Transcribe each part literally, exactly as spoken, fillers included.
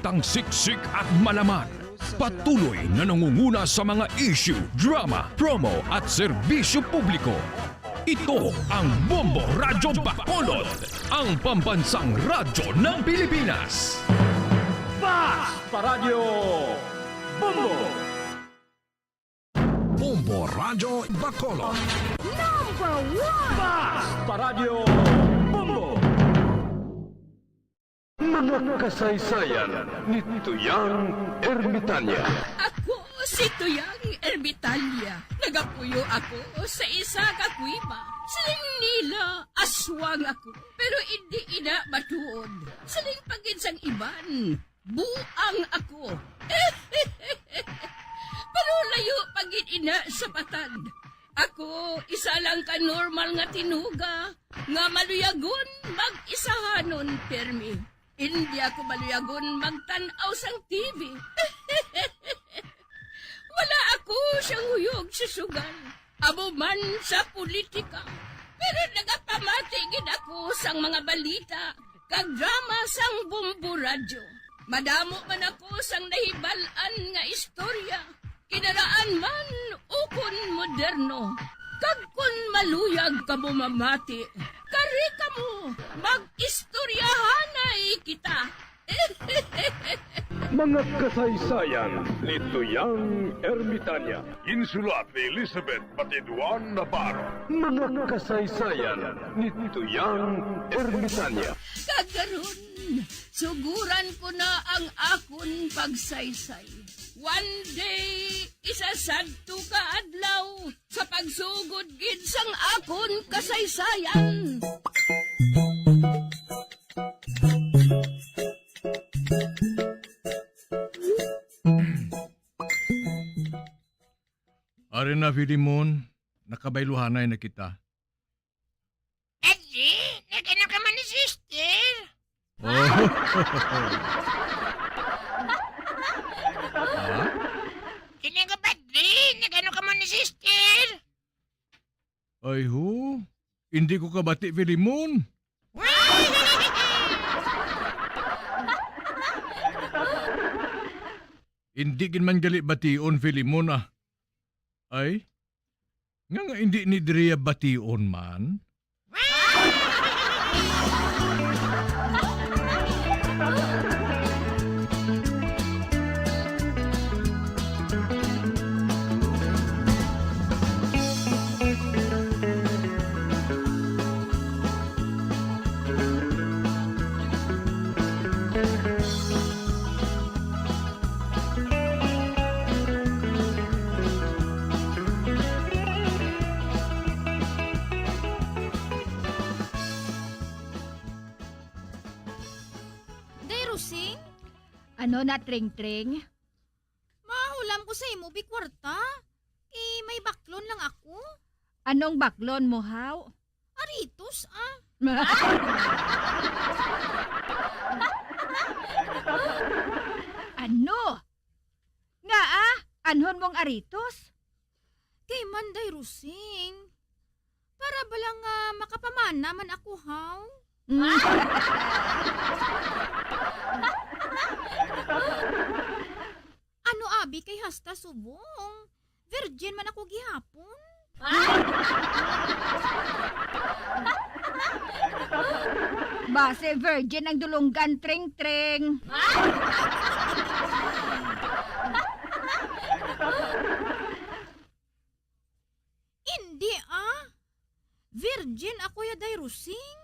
Ang siksik at malaman, patuloy na nangunguna sa mga issue, drama, promo at serbisyo publiko. Ito ang Bombo Radyo Bacolod, ang pambansang radyo ng Pilipinas. Fast Paradyo Bombo! Bombo Radyo Bacolod. Number one! Fast Paradyo Bombo! Mga kasaysayan ni Tuyang Ermitanya. Ako si Tuyang Ermitanya. Nagapuyo ako sa isa ka kuweba. Siling nila, aswang ako. Pero indi ina matuod. Siling pa gid sang iban, buang ako. Pero layo pa gid ina sa patad. Ako, isa lang ka normal nga tinuga nga maluyagon mag-isahanon pirmi. Indi ako maluyagon magtan-aw sang T V. Wala ako siyang huyog sa sugal, amo man sa politika. Pero nagapamati gid ako sang mga balita kag drama sang Bombo Radyo. Madamo man ako sang nahibal-an nga istorya, kinaraan man ukon moderno. Kag kon maluyag kamo mamati, kari kamo, mag-istoryahanay kita. Mga kasaysayan ni Tuyang Ermitanya. Insulat ni Elizabeth Batiduan Navarro. Mga kasaysayan ni Tuyang Ermitanya. Kag karon, suguran ko na ang akon pagsaysay. One day, isa sadto ka adlaw, sa pagsugod gid sang akon kasaysayan. Ari na, Filimon, nakabayluhanay na kita. Padre, nag-ano ka man ni sister? Oh. Ha? Kini nga, Padre, nag-ano ka man ni sister? Ay ho, hindi ko kabati, Filimon. Hindi gid man gali bation, Filimon, ah. Ay, nga nga hindi ni Drea bation man? Day Rosing? Ano na, Tring-tring? Mahulam ko sa imo, bi kwarta. Kay may baklon lang ako. Anong baklon mo, haw? Aritos, ah. Ano? Nga, ah? Anhon mong aritos? Kay man, Day Rosing, para bala nga makapamana man ako, haw? Mm. Ano abi kay hasta subong virgin man ako gihapon? Basi virgin ang dulonggan, Tring-tring. Indi, ah. Virgin ako ya, Day Rosing.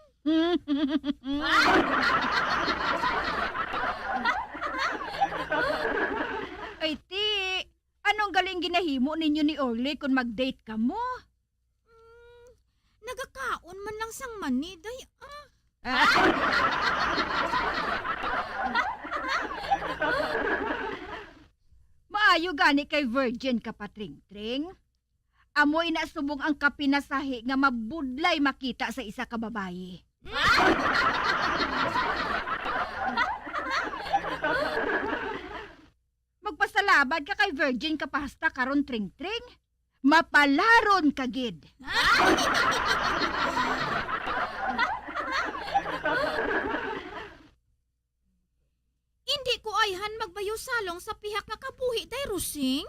Ay, ti, anong galing ginahimo ninyo ni Orly kon mag-date kamo? Mm, nagakaon man lang sang mani, Day, ah. Maayo gani kay virgin ka pa, Tring-tring. Amo ina subong ang kapinasahi nga mabudlay makita sa isa ka babayi. Magpasalamat ka kay virgin ka pa hasta karon, Tring-tring. Mapalaron ka gid. Indi ko Ayhan magbayo salong sa pihak nga kabuhi, day, Rosing?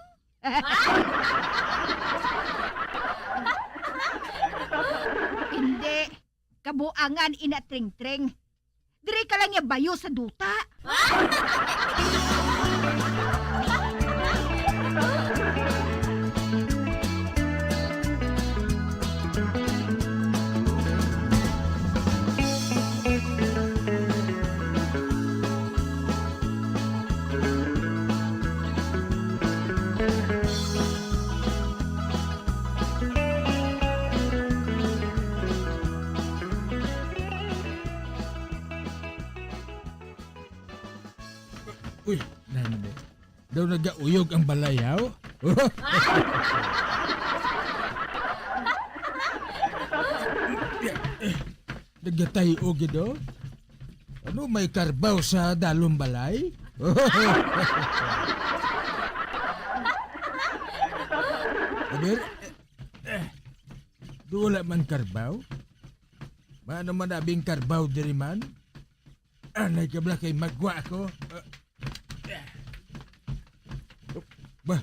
Hindi. Kabuangan, Ina Tringtring. Diri ka lang ya bayo sa duta. Uy, nani ba? Daw nagauyog ang balay, haw? Nagatay-o gid, oh. Ano, may karbaw sa dalom balay? Aber, eh, eh, do wala man karbaw? Maano man abing karbaw diri man? Anay ka bala kay magwa ako. Ah, ah. Ba,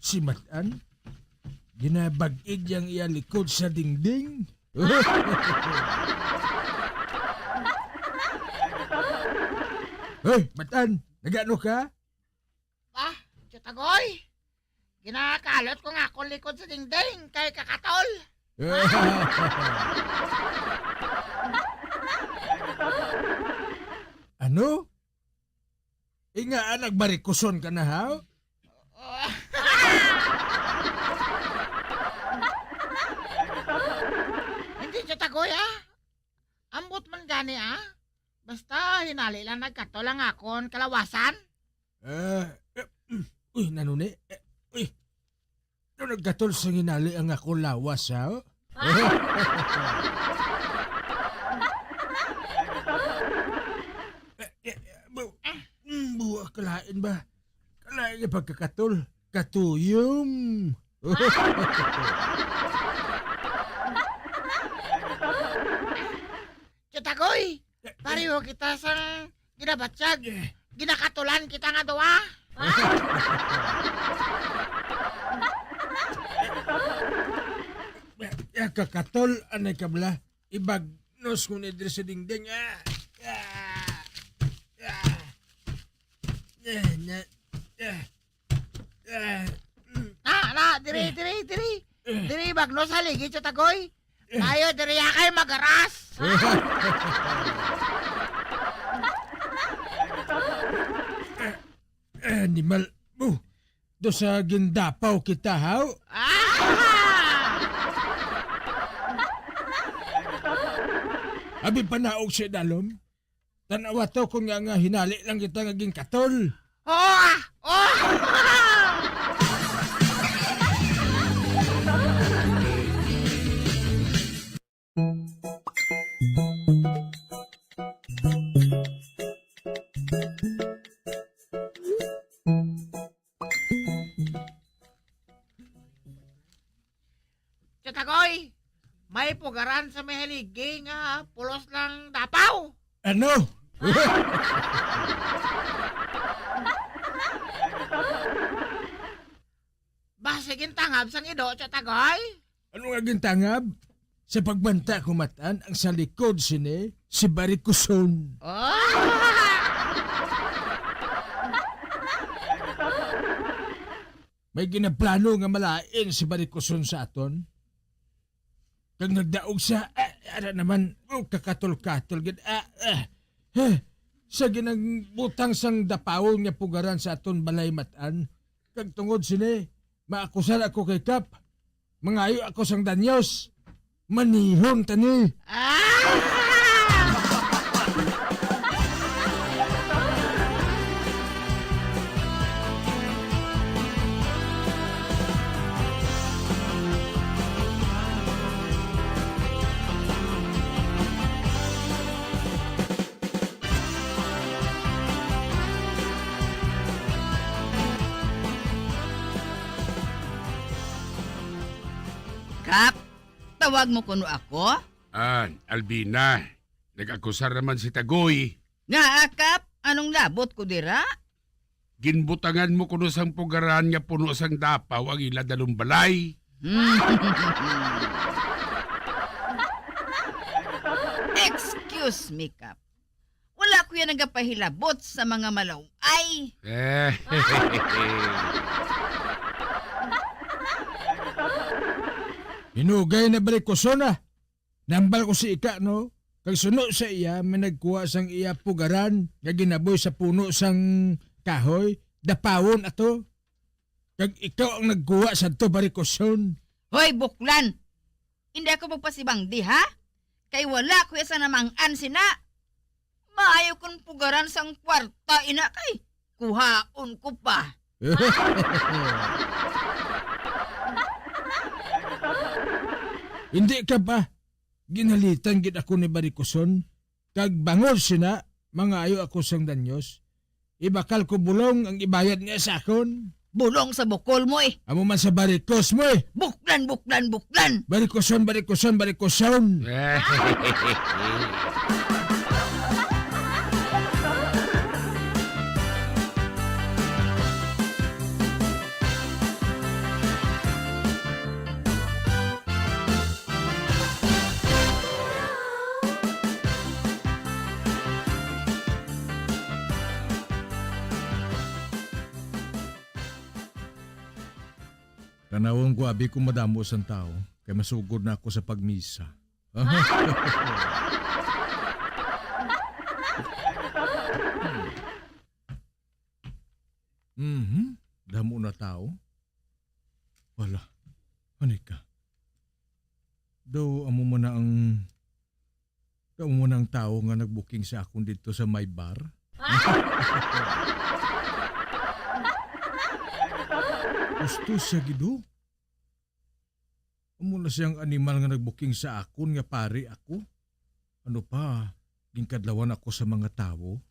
si Matan? Ginabag-ig yang iya likod sa dingding. Hoy, Matan, nagano ka? Bah, Tiyutagoy, ginakalot ko nga akong likod sa dingding kay kakatol. Ano? Inga, nagbarikuson ka na, ha? Hindi, Tiyutagoy, ah. Ambot man gani, ah. Basta hinali lang nagkatol ang akon kalawasan. Eh, eh, uy, nano ni? Eh, uy, ano nagkatol sa hinali ang akon lawas, ha? Eh, eh, bu-, mm, buwa kalain ba? Kalain nga pagkakatol. Katuyom. Tiyutagoy, pareho kita sang ginabatyag. Ginakatulan kita nga duha. Ya, kakatol, anay ka bala. Ibagnos ko ni diri sa dingding. Ah, ah, ah. Eh, na, ah, ah, mm. Na, na, diri, diri, diri. Diri, bagno sa ligi, Tiyutagoy. Tayo, diri, ya kay magaras. Eh, animal mo. Do sa gindapaw kita, haw? Ah! Abi panaog sa dalom. Tan-awa to kung nga, nga hinali lang kita nga ginkatol. Oh! Oh! Tiyutagoy, may pugaran sa may haligi nga pulos lang dapaw. Ano? Basi gintangab sang ido, Tiyutagoy. Ano nga gintangab? Sa pagbanta ko, Matan, ang sa likod sini, si Barikuson. Oh! May ginaplano nga malain si Barikuson sa aton. Kag nagdaog sa, ah, ara naman, oh, kakatol-katol gid, ah, ah, eh, sa ginagbutang sang dapawon nga pugaran sa aton balay, Matan. Kag tungod sini, maakusar ako kay Kap. Mangayo ako sang danyos. Manihon ta ni. Ah! Kap, tawag mo kuno ako? Ah, Albina, nag-akusar naman si Tagoy. Ngaa, Kap? Anong labot ko dira? Ginbutangan mo kuno sang pugaran nga puno sang dapaw ang ila dalumbalay. Excuse me, Kap. Wala ko yan nagapahilabot sa mga malaw-ay. Eh. Hinugay na, Barikoson, ah. Nambal ko si Ika, no? Kag suno sa iya, may nagkuha sang iya pugaran nga ginaboy sa puno sang kahoy, dapawon ato. Kag ikaw ang nagkuha sadto, Barikoson. Hoy, Buklan! Hindi ako magpasibangdi, ha? Kay wala ko iya sa namang-an sina. Maayo kon pugaran sang kwarta ina kay kuhaon ko pa. Hindi ka ba? Ginhalitan gid ako ni Barikoson, kag bangod sina, mangayo ako sang danyos. Ibakal ko bulong ang ibayad niya sa akon. Bulong sa bukol mo, eh. Amo man sa barikos mo, eh. Buklan, buklan, buklan. Barikoson, barikoson, barikoson. Tanawon ko, abi, kung madamo sang tawo, kay masugod na ako sa pagmisa. Mhm. Damo na tawo. Wala. Ani ka? Daw amo man na ang, daw amo man na ang tawo nga nagbuking sa akon didto sa may bar? Gusto siya gid, oh. Amo na siyang animal nga nagbuking sa akon nga pari ako. Ano pa, ginkadlawan ako sa mga tawo.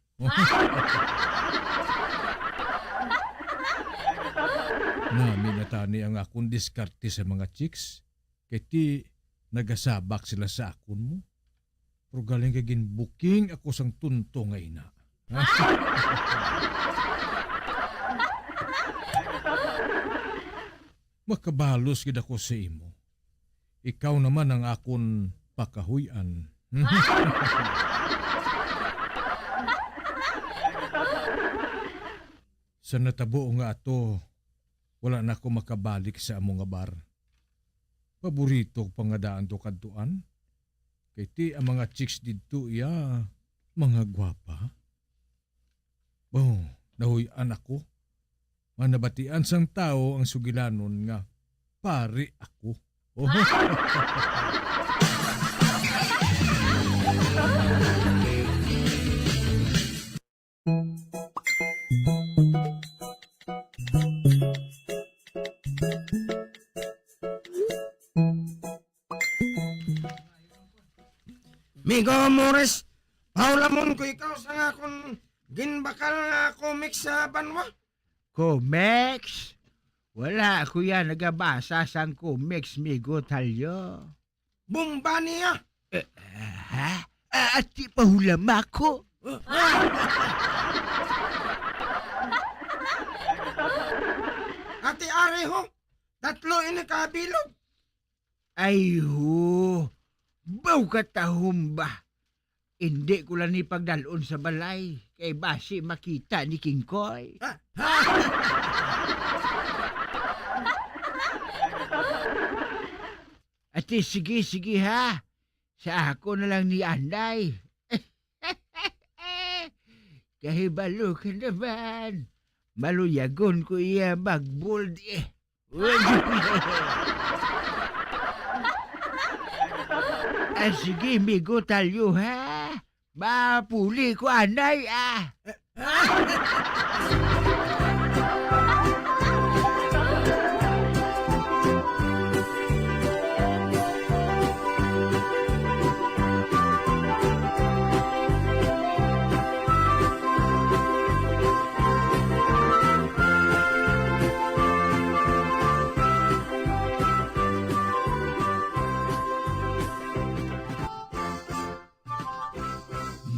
Nami na tani ang akon diskarte sa mga chicks, kay ti nagasabak sila sa akon mo. Pero galing kay ginbuking ako sang tunto nga ina. Makabalos gid ako sa imo. Ikaw naman ang akon pakahuy-an. Sa natabo nga ato, wala na ako makabalik sa amo nga bar. Paborito ko pa nga daan to kadtuan. Kay ti ang mga chicks didto iya, mga gwapa. Oh, nahuy-an ako. Nga nabatian sang tawo ang sugilanon nga pari ako. Oh. Migo Morris, pahulamon ko ikaw sa nga akon ginbakal nga comics sa banwa. Comics? Wala ako yan nagabasa sang comics, Migo Talyo. Bomba niya! Eh, ha? Ah, ati pahulama ko. Ati ari ho, tatlo ini ka bilog. Ay ho, baw katahom ba? Indi ko lang ni pagdalon sa balay, kay basi makita ni Kingkoy. Ah, ha? Ati, sige, sige ha. Sa ako na lang ni Anday. Kahibalo ka naman. Maluyagon ko iya mag-bold eh. Ah, sige, Migo Talyo, ha? Mapuli ko anay, ah.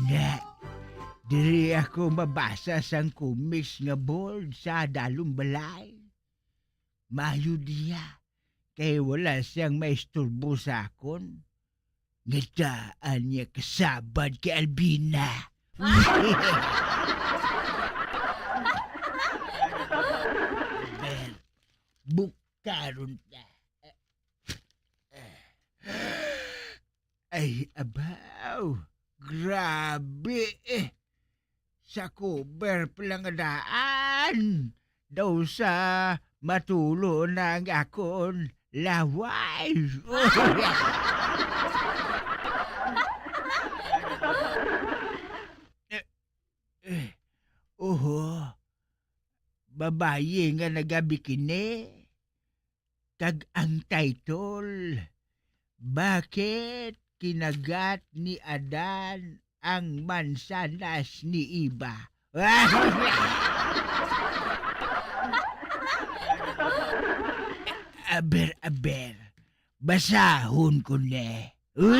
Na, diri ako mabasa sang comics nga board sa dalong balay. Maayo diya, kay wala siyang maisturbo sa akon. Nga daan niya kasabad kay Albina. Ber, bukaron ta. Ay, abaw. Grabe, eh. Sa cover pa lang nga daan. Daw sa matulo na ang akon laway. Eh, eh, oho. Babayi nga nagabikini. Kag ang title, Bakit Kinagat ni Adan ang Mansanas ni Eva? Aber, aber, basahon ko ni. Uy!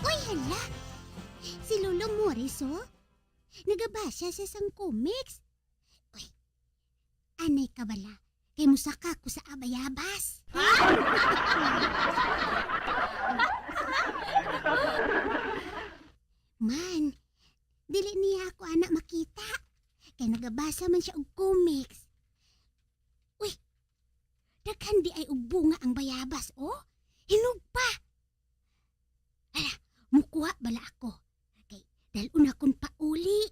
Uy, hala! Si Lolo Morris, oh. Nagabasa siya sang comics. Uy, anay ka bala, kay musaka ko sa abayabas. Man, dili niya ako ana makita, kay nagabasa man siya og comics. Uy, daghan di ay og bunga ang bayabas, oh. Hinog pa. Hala, mukuha bala ako. Kay dal-on akon pauli.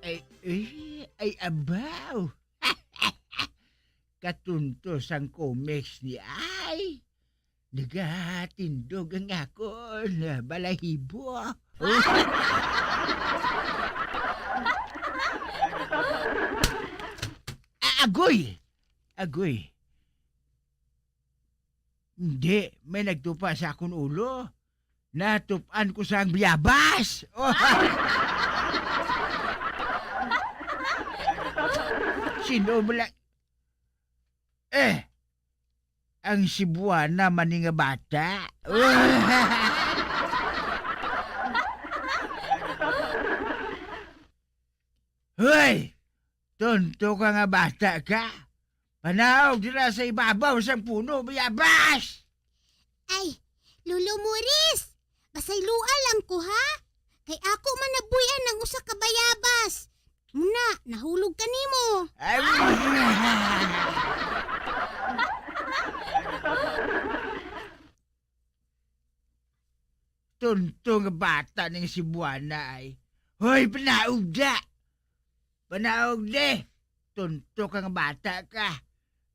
Ay, ay, ay, abaw. Katunto sang comics ni ay. Nagatindog ang akon balahibo. A-, agoy! Agoy! Hindi, may nagtupa sa akon ulo. Natupan ko sang biyabas. Sino mo lang? Eh, ang Cebuana man ni nga bata. Hoy! Tonto ka nga bata ka. Panaog dira sa ibabaw sang puno, bayabas! Ay, Lolo Moris, pasayloa lang ko, ha? Kay ako man nabuy-an ang usa ka bayabas. Muna, nahulog ka nimo. Ay, tonto nga bata ning Cebuana ay. Hoy, panaog da! Panaog di! Tonto ka nga bata ka.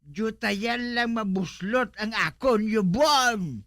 Diyutayan lang mabuslot ang akon yubon!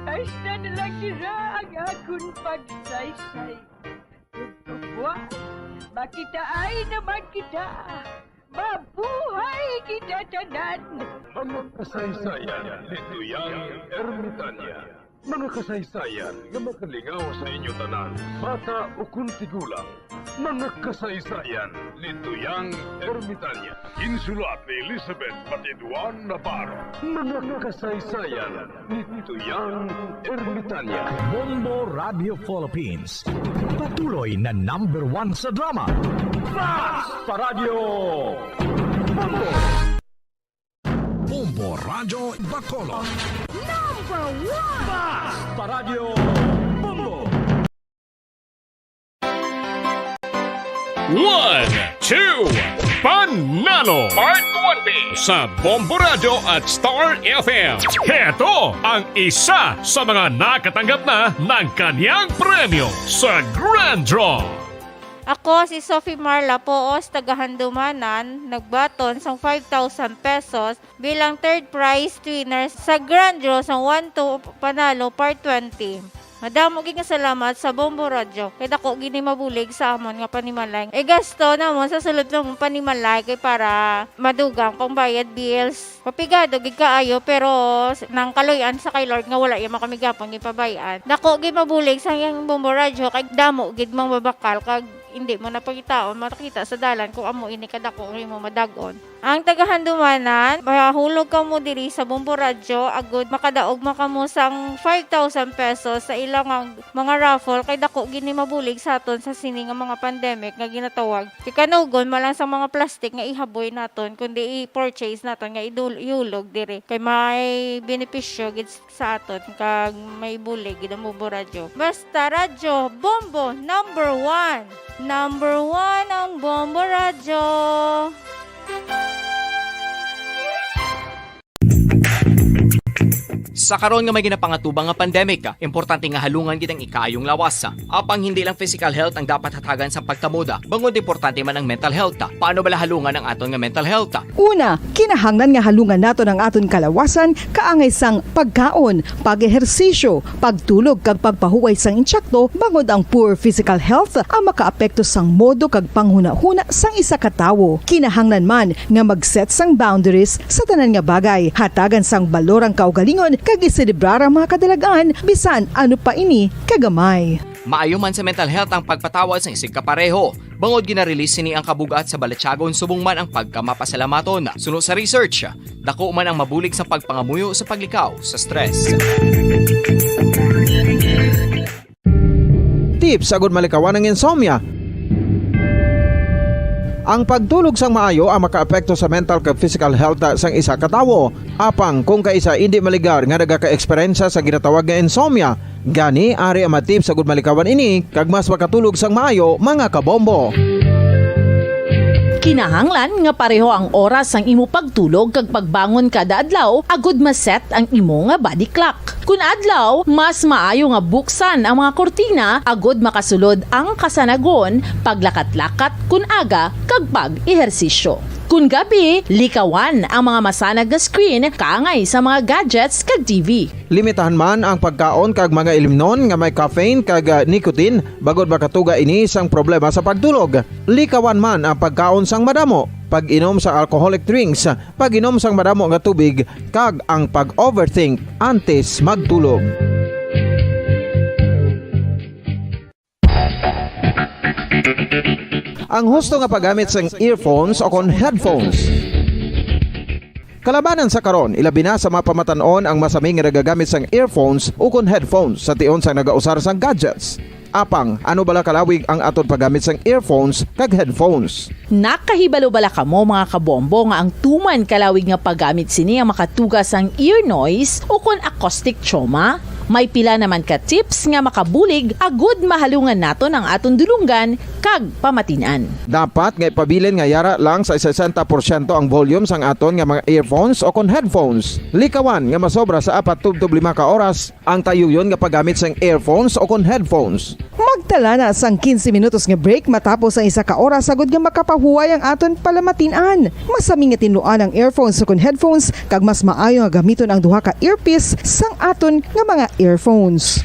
Hasta na lang dira ang akon pagsaysay. Ug kabuas, makitaay naman kita. Mabuhay kita tanan! Mga kasaysayan ni Duyang Ermitania. Mga kasaysayan nga makalingaw sa inyo tanan, bata ukon tigulang. Mga kasaysayan ni Tuyang Ermitanya. Insulat ni Elizabeth Batiduan Navarro. Mga kasaysayan ni Tuyang Ermitanya. Bombo Radio Philippines. Patuloy na number one sa drama. Fast Paradyo! Bombo! Bombo Radyo Bacolod. Number one! Fast Paradyo! Bombo! One, two, Panalo Part twenty sa Bombo Radyo at Star F M. Heto ang isa sa mga nakatanggap na ng kanyang premyo sa Grand Draw. Ako si Sophie Marla Poos, taga Handumanan, nagbaton sang five thousand pesos bilang third prize winner sa Grand Draw sang One to Panalo Part twenty. Madamo gid nga salamat sa Bombo Radyo, kay dako gid ni mabulig sa amon nga panimalay. Igasto namon sa sulod namon panimalay kay para madugang pangbayad bills. Mapigado gid kaayo, pero s-, nang kaluy-an sa kay Lord nga wala ya man kami gihapon ginpabay-an. Dako gid mabulig sa iyang Bombo Radyo, kay damo gid mabakal, kag hindi mo na pangitaon makita sa dalan kung amo ini kadako ang imo madag-on. Ang taga Handumanan, mahulog kamo diri sa Bombo Radyo, agud makadaog man kamo sang five thousand pesos sa ilang mga raffle, kay dako gid ni mabulig sa aton sa sini nga mga pandemic nga ginatawag. Ikanugon man lang sa mga plastic nga ihaboy naton, kundi i-purchase naton nga idul-, ihulog diri. Kay may benepisyo gid sa aton kag may bulig gid ang Bombo Radyo. Basta Radyo Bombo number one. Number one ang Bombo Radyo. Sa karon nga may ginapangatubang nga pandemic, importante nga halungan gid ang ikaayong lawas. Apang hindi lang physical health ang dapat hatagan sang pagtamod, bangod importante man ang mental health. Paano bala halungan ang aton nga mental health? Una, kinahanglan nga halungan naton ang aton kalawasan kaangay sang pagkaon, pag-ehersisyo, pagtulog kag pagpahuway sang insakto, bangod ang poor physical health ang makaapekto sang modo kag panghunahuna sang isa ka tawo. Kinahanglan man nga mag-set sang boundaries sa tanan nga bagay, hatagan sang balor ang kaugalingon kag iselebrar ang mga kadalag-an bisan ano pa ini kagamay. Maayo man sa mental health ang pagpatawad sang isigka pareho. Bangod gina-release sini ang kabug-at sa balatyagon subong man ang pagkamapasalamaton. Suno sa research, dako man ang mabulig sa pagpangamuyo sa paglikaw sa stress. Tips agud malikawan ang insomnia. Ang pagtulog sang maayo ang makaapekto sa mental kag physical health sang isa ka tawo. Apang kung kaisa indi maligar nga nagaka-eksperyensya sa ginatawag nga insomnia, gani ari ang mga tips agud malikawan ini kag mas makatulog sang maayo, mga kabombo. Kinahanglan nga pareho ang oras sang imo pagtulog kag pagbangon kada adlaw agud ma-set ang imo nga body clock. Kun adlaw, mas maayo nga buksan ang mga kurtina agud makasulod ang kasanagon, paglakat-lakat kun aga, kag pag-ehersisyo. Kun gabi, likawan ang mga masanag nga screen kaangay sa mga gadgets kag T V. Limitahan man ang pagkaon kag mga ilimnon nga may caffeine kag, ah, nicotine, bangod makatuga ini sang problema sa pagtulog. Likawan man ang pagkaon sang madamo, pag-inom sa alcoholic drinks, pag-inom sang madamo nga tubig, kag ang pag-overthink antes magtulog. Ang husto nga paggamit sang earphones o kon headphones. Kalabanan sa karon, ilabi na sa mga pamatan-on ang masami nga nagagamit sang earphones o kon headphones sa tion sang nagausar sang gadgets. Apang, ano bala kalawig ang aton paggamit sang earphones kag headphones? Nakahibalo bala kamo, mga kabombo, nga ang tuman kalawig nga paggamit sini ang makatuga sang ear noise o kon acoustic trauma? May pila naman ka tips nga makabulig agud mahalungan naton ang aton dulonggan kag pamatin-an. Dapat nga ipabilin nga yara lang sa sesenta porsyento ang volume sang aton nga mga earphones o kon headphones. Likawan nga masobra sa apat tubtob lima ka oras ang tayuyon nga paggamit sang earphones o kon headphones. Magtala na sang quince minutos nga break matapos ang isa ka oras, agud nga makapahuway ang aton palamatin-an. Masami nga tinluan ang earphones o kon headphones, kag mas maayo nga gamiton ang duha ka earpiece sang aton nga mga earphones.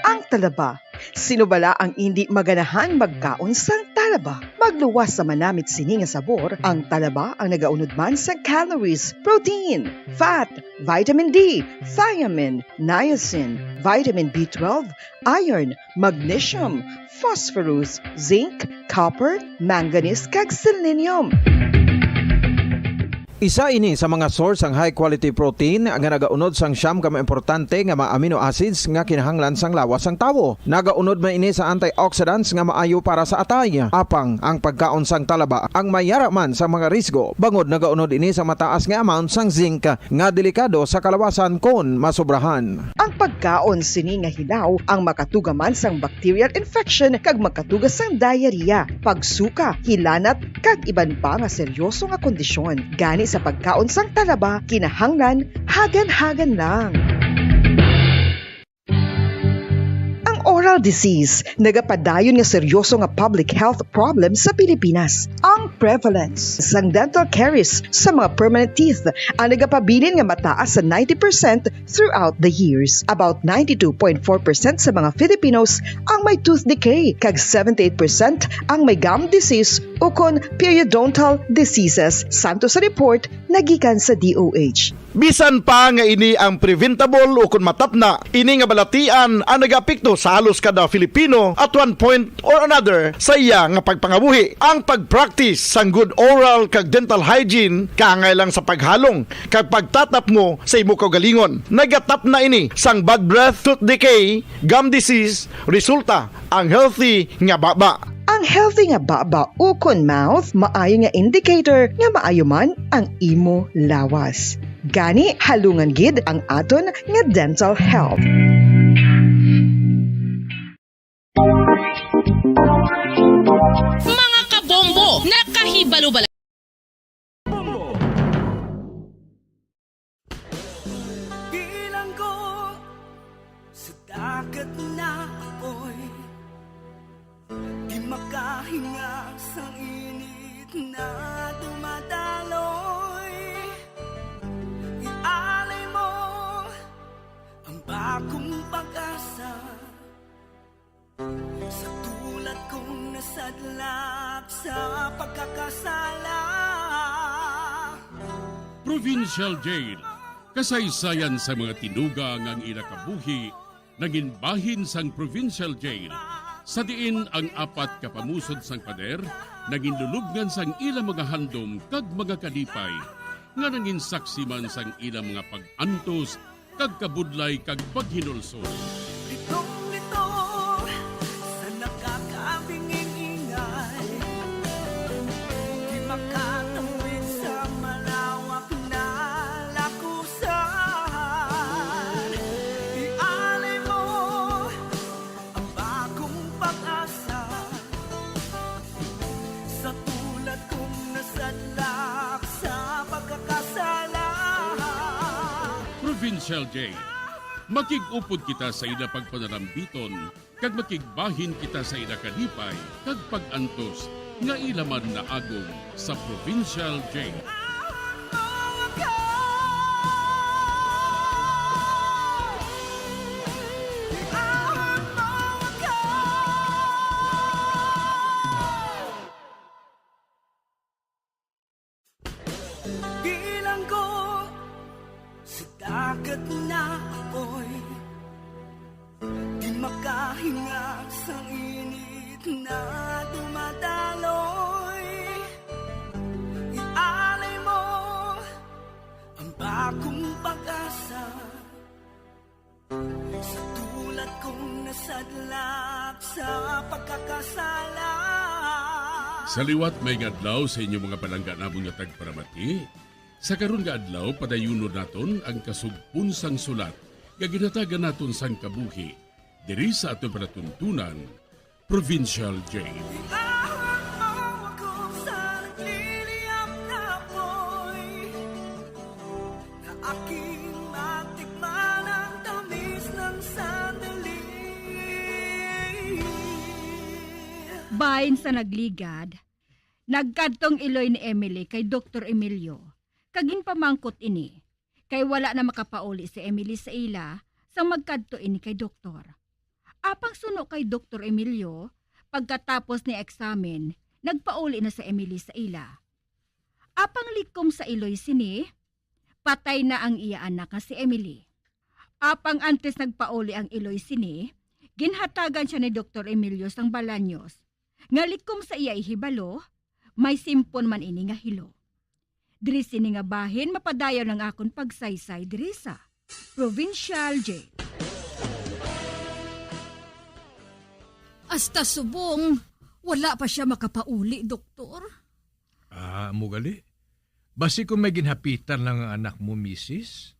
Ang talaba, sino bala ang indi maganahan magkaon sang talaba? Talaba, magluwas sa manamit sini nga sabor, ang talaba ang nagaunod man sa calories, protein, fat, vitamin D, thiamine, niacin, vitamin B twelve, iron, magnesium, phosphorus, zinc, copper, manganese, kag selenium. Isa ini sa mga source sang high quality protein nga nagaunod sang siyam ka mga importante nga mga amino acids nga kinahanglan sang lawas sang tawo. Nagaunod man ini sa antioxidants nga maayo para sa atay. Apang ang pagkaon sang talaba ang mayara man sa mga risgo, bangod nagaunod ini sa mataas nga amount sang zinc nga delikado sa kalawasan kon masobrahan. Ang pagkaon sini nga hilaw ang makatuga man sang bacterial infection kag makatuga sang diarrhea, pagsuka, hilanat, kag iban pa nga seryoso nga kondisyon. Gani sa pagkaon sang talaba, kinahanglan hagan-hagan lang. Ang oral disease nagapadayon nga seryoso nga public health problem sa Pilipinas. Ang prevalence sang dental caries sa mga permanent teeth ang nagapabilin nga mataas sa ninety percent throughout the years. About ninety-two point four percent sa mga Filipinos ang may tooth decay, kag seventy-eight percent ang may gum disease ukon periodontal diseases, santo sa report na gikan sa D O H. Bisan pa nga ini ang preventable ukon matapna, ini nga balatian ang nagaapekto sa halos kada Filipino at one point or another sa iya nga pagpangabuhi. Ang pag-practice sang good oral kag dental hygiene kaangay lang sa paghalong kag pagtatapngo sa imo kaugalingon. Nagatapna ini sang bad breath, tooth decay, gum disease, resulta ang healthy nga baba. Ang healthy nga baba ukon mouth maayo nga indicator nga maayo man ang imo lawas. Gani, halungan gid ang aton nga dental health. Mga kabombo, nakahibalo ba? Bilanggo sa dagat na apoy, di makahinga sa init na dumadaloy. Ialay mo ang bagong pag-asa sa tulad kong nasadlak sa pagkakasala. Provincial Jail, kasaysayan sa mga tinuga nga ang ila kabuhi nangin bahin sang Provincial Jail, sa diin ang apat ka pamusod sang pader nangin lulubngan sang ila mga handom kag mga kalipay, nga nangin saksi man sang ila mga pag-antos kag kabudlay kag paghinulsol. Litong-litong sa nakakabinging ingay, di makatawid sa malawak na lakusan. Ialay mo ang bagong pag-asa sa tulad kong nasadlak sa pagkakasala. Provincial Jail. Makig-upod kita sa ila pagpanarambiton, kag makigbahin kita sa ila kalipay kag pag-antos nga ila man naagom sa Provincial Jail. Bilanggo sa dagat na apoy, di makahinga sa init na dumadaloy. Ialay mo ang bagong pag-asa sa tulad kong nasadlak sa pagkakasala. Sa liwat, maayong adlaw sa inyo mga palangga namon nga tagparamati. Sa karon nga adlaw, padayunon naton ang kasugpon sang sulat nga ginhatagan naton sang kabuhi diri sa aton palatuntunan, Provincial Jail. Iahon mo ako sa nagliliyab na apoy, na aking matikman ang tamis ng sandali. Bahin sa nagligad, nagkadto ang iloy ni Emily kay Doktor Emilio, kag ginpamangkot ini, kay wala na makapauli si Emily sa ila sang magkadto ini kay doktor. Apang suno kay Doktor Emilio, pagkatapos ni eksamen, nagpauli na si Emily sa ila. Apang likom sa Iloy sini, patay na ang iya anak nga si Emily. Apang antes nagpauli ang Iloy sini, ginhatagan sia ni Doktor Emilio sang Balaños, nga likom sa iya ihibalo, may simpon man ini nga hilo. Diri sini nga bahin mapadayon ang akon pagsaysay diri sa Provincial Jail. Hasta subong, wala pa sia makapauli, Doktor. Ah, amo gali? Basi kung may ginhapitan lang ang anak mo, misis?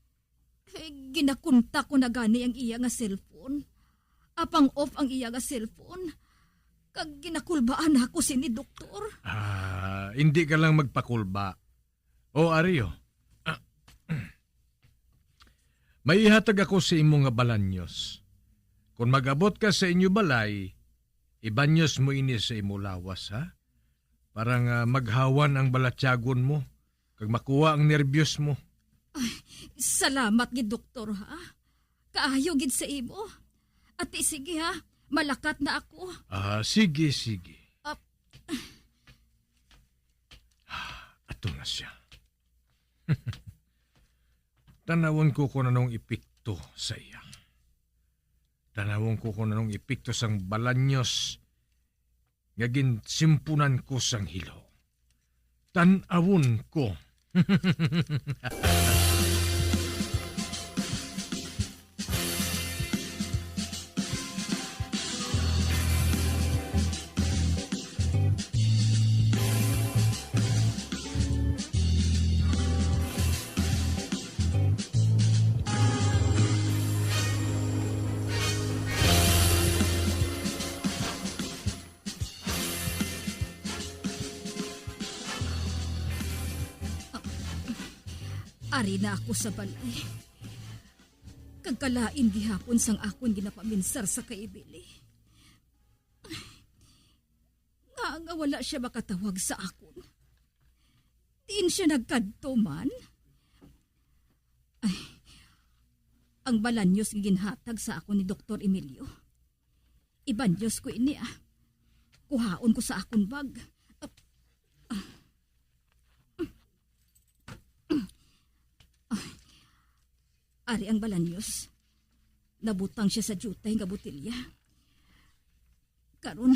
Eh, ginakontak ko na gani ang iya nga cellphone. Apang off ang iya nga cellphone. Kag ginakulbaan ako sini, Doktor. Ah, hindi ka lang magpakulba. O, ari, o. Ah, may ihatag ako sa imo nga balanyos. Kon mag-abot ka sa inyo balay, ibanyos mo ini sa imo lawas, ha? Para nga maghawan ang balatyagon mo, kag makuha ang nerbiyos mo. Ay, salamat gid, Doktor, ha? Kaayo gid sa imo. Ati, sige, ha? Malakat na ako. Ah, sige, sige. Ah. Ato na siya. Tanawon ko kung anong epekto sa iya. Tanawon ko kung anong epekto sang balanyos nga ginsimpunan ko sang hilo. Tan-awon ko. Ari na ako sa balay. Kag kalain gihapon sang akon ginapaminsar sa kay Emily. Nga, nga wala sia makatawag sa akon. Diin sia nagkadto man? Ay, ang balanyos nga ginhatag sa akon ni Doktor Emilio. Ibanyos ko ini, ah. Kuhaon ko sa akon bag. Ah. Ah. Ari ang balanyos. Nabutang siya sa diutay nga botelya. Karon,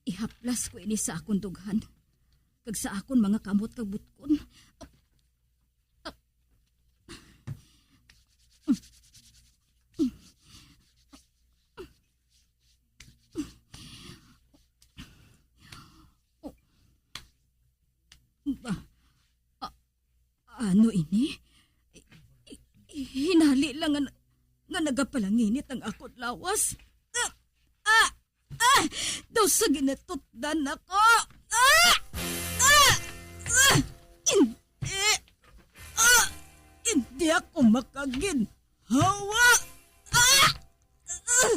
ihaplas ko ini sa akon dughan, kag sa akon mga kamot kag butkon. Ba, a-, ano ini? I-, i-, hinali lang nga, nga nagapalanginit ang akon lawas. Ah! Ah! Ah! Daw sa ginatutdan ako! Ah! Ah! Ah! Hindi! Ah! Hindi ako makaginhawa! Ah! Ah!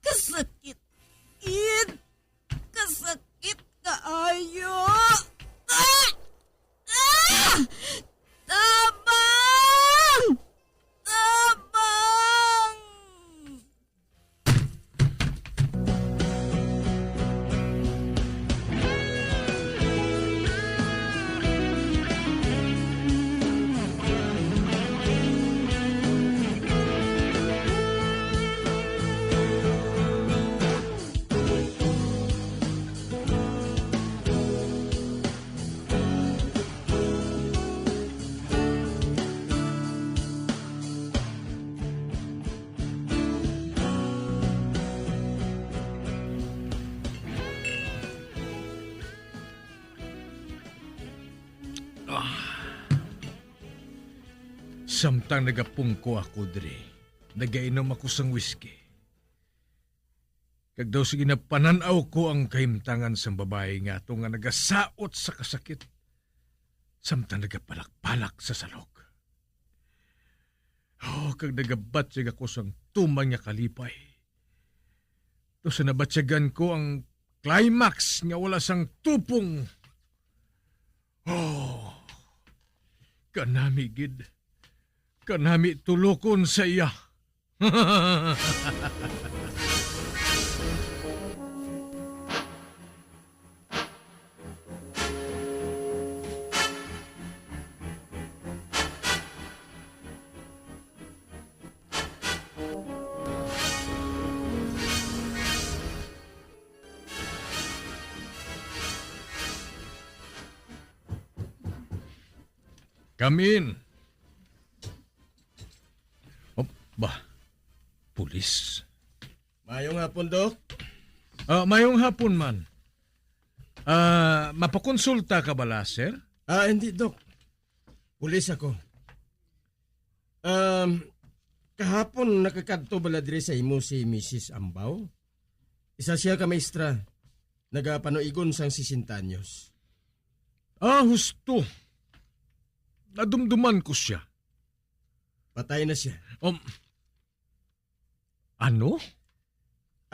Kasakit! Id! Kasakit kaayo! Ah! Ah! Tabang! Tabang! Ah. Samtang nagapungko ako diri, nagainom ako sang whisky. Kag daw sa ginapanan-aw ko ang kahimtangan sang babayi nga ato nga nagasaot sa kasakit, samtang nagapalakpalak sa salog. Oh, kag nagabatyag ako sang tuman nga kalipay. Daw sa nabatyagan ko ang climax nga wala sang tupong. Oh, kanami gid. Kanami tulokon sa iya. Come in. Oh, ba? Pulis. Mayong hapon, Doc. Ah, mayong hapon man. Ah, mapakonsulta ka bala, sir? Ah, hindi, Doc. Pulis ako. Um, kahapon nakakadto bala diri sa imo si Misis Ambaw? Isa siya ka maestra, nagapanuigon sang sesenta anyos. Ah, husto. Nadumduman ko siya. Patay na siya. Um, ano?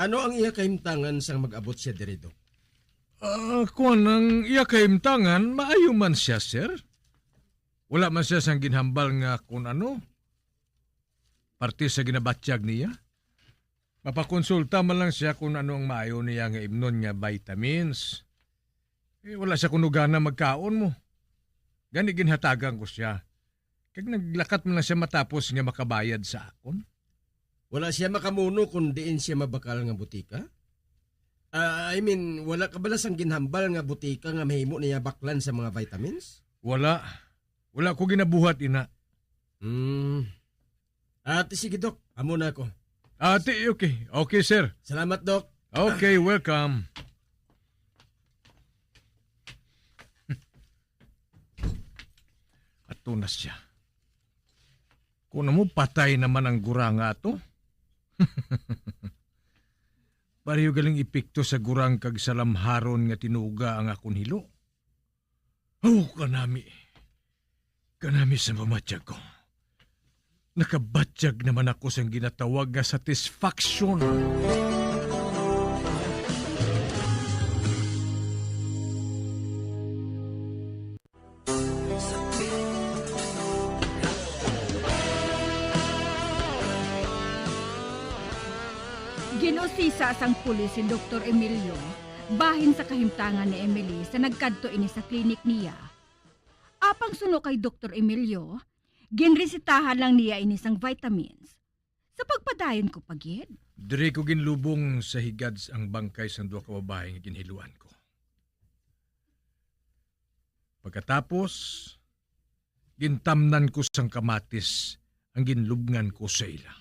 Ano ang iya kahimtangan sang mag-abot siya diri, Doc? Ah, kuwan, ang iya kahimtangan, maayo man siya, sir. Wala man siya sang ginhambal nga kun ano, parte sa ginabatyag niya. Mapakonsulta man lang siya kung ano ang maayo niya nga imnon nga vitamins. Eh, wala siya kuno gana magkaon mo. Gani ginhatagan ko siya. Kag naglakat man lang siya matapos nga makabayad sa akon. Wala siya makamuno kung diin siya mabakal nga butika? Ah, I mean, wala ka bala sang ginhambal nga butika nga mahimo niya baklan sa mga vitamins? Wala. Wala ko ginabuhat ina. Hmm. Ati, sige, Doc. Amo na ako. Ati, okay. Okay, sir. Salamat, Doc. Okay, welcome. Ato na siya. Kung mo patay naman ang gurang nga ato. Pareho galing epekto sa gurang kag sa lamharon nga tinuga ang akon hilo. Oh, kanami. Kanami sa pamatyag ko. Nakabatyag naman ako sang ginatawag nga satisfaction. Ginusisa sang pulis si Doktor Emilio bahin sa kahimtangan ni Emily sa nagkadto ini sa klinik niya. Apang suno kay Doktor Emilio, ginresitahan lang niya ini sang vitamins. Sa pagpadayon ko pa gid. Diri ko ginlubong sa higad ang bangkay sang duha ka babayi nga ginhiluan ko. Pagkatapos, gintamnan ko sang kamatis ang ginlubngan ko sa ila.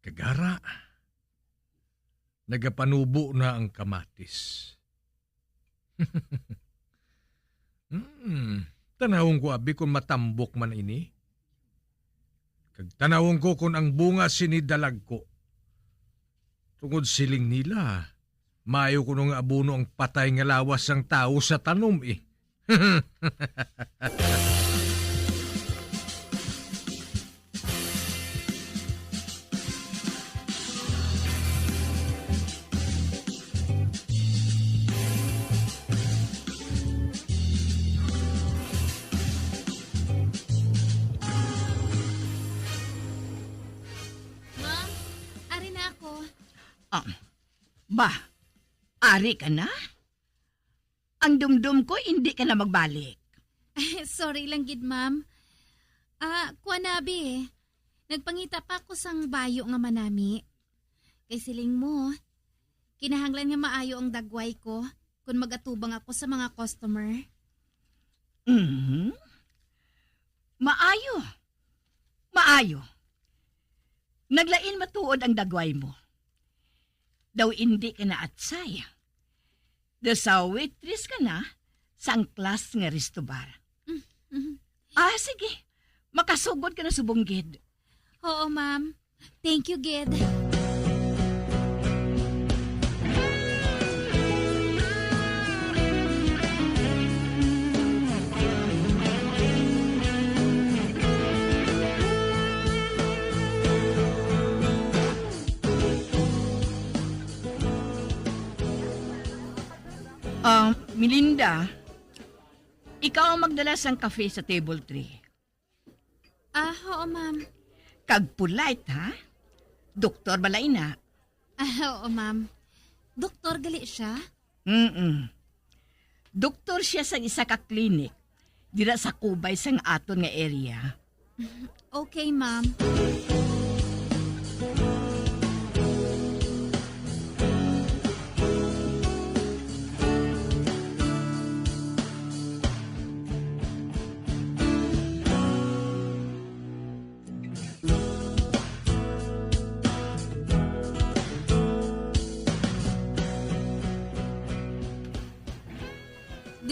Kag ara, nagapanubo na ang kamatis. Hmm, tanawon ko abi kon matambok man ini. Kag tanawon ko kon ang bunga sini dalagko. Tungod siling nila, maayo kuno nga abono ang patay nga lawas sang tawo sa tanom, eh. Ma'am, ari na ako. Ah, ba, ari ka na? Ang dumdum ko, hindi ka na magbalik. Sorry lang gid, ma'am. Ah, kuan na, abi. Nagpangita pa ako sang bayo nga manami. Kay siling mo, kinahanglan nga maayo ang dagway ko kon magatubang ako sa mga customer. Mhm. Maayo. Maayo. Naglain matuod ang dagway mo. Daw indi ka na atsay. Daw sa waitress ka na sang class nga resto bar. Mm, mhm. Ah, sige. Makasugod ka na subong gid. Oo, ma'am. Thank you, gid. Ah, Melinda, ikaw ang magdala sang kape sa table three. Ah, oo, ma'am. Kag polite, ha? Doktor bala ina? Ah, oo, ma'am. Doktor gali siya? Mm-mm. Doktor siya sa isa ka clinic dira sa kubay sang aton nga area. Okay, ma'am.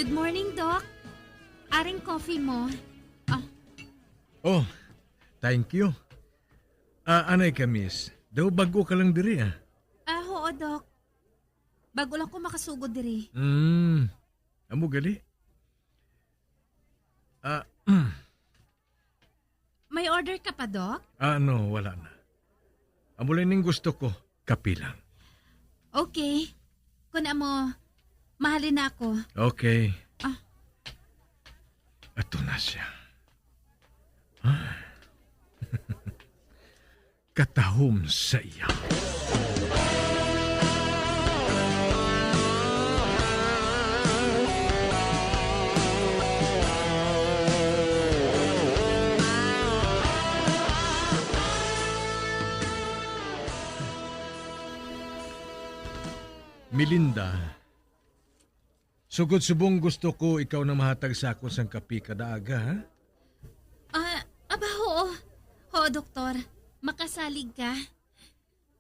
Morning, Doc. Aring coffee mo. Ah. Oh, thank you. Ah, anay ka, miss. Daw bago ka lang diri, ah. Ah, oo, Doc. Bago lang ko makasugod diri. Hmm. Amo gali. Ah, May order ka pa, Doc? Ah, no, wala na. Amo lang ning gusto ko, kape lang. Okay. Kun amo, mahalin na ako. Okay. Ah. Ato na siya. Ah. Katahom sa iya. Melinda, sugod subong gusto ko ikaw na mahatag sa akon sang kape kada aga, ha? Ah, aba, oo. Oo, doktor. Makasalig ka.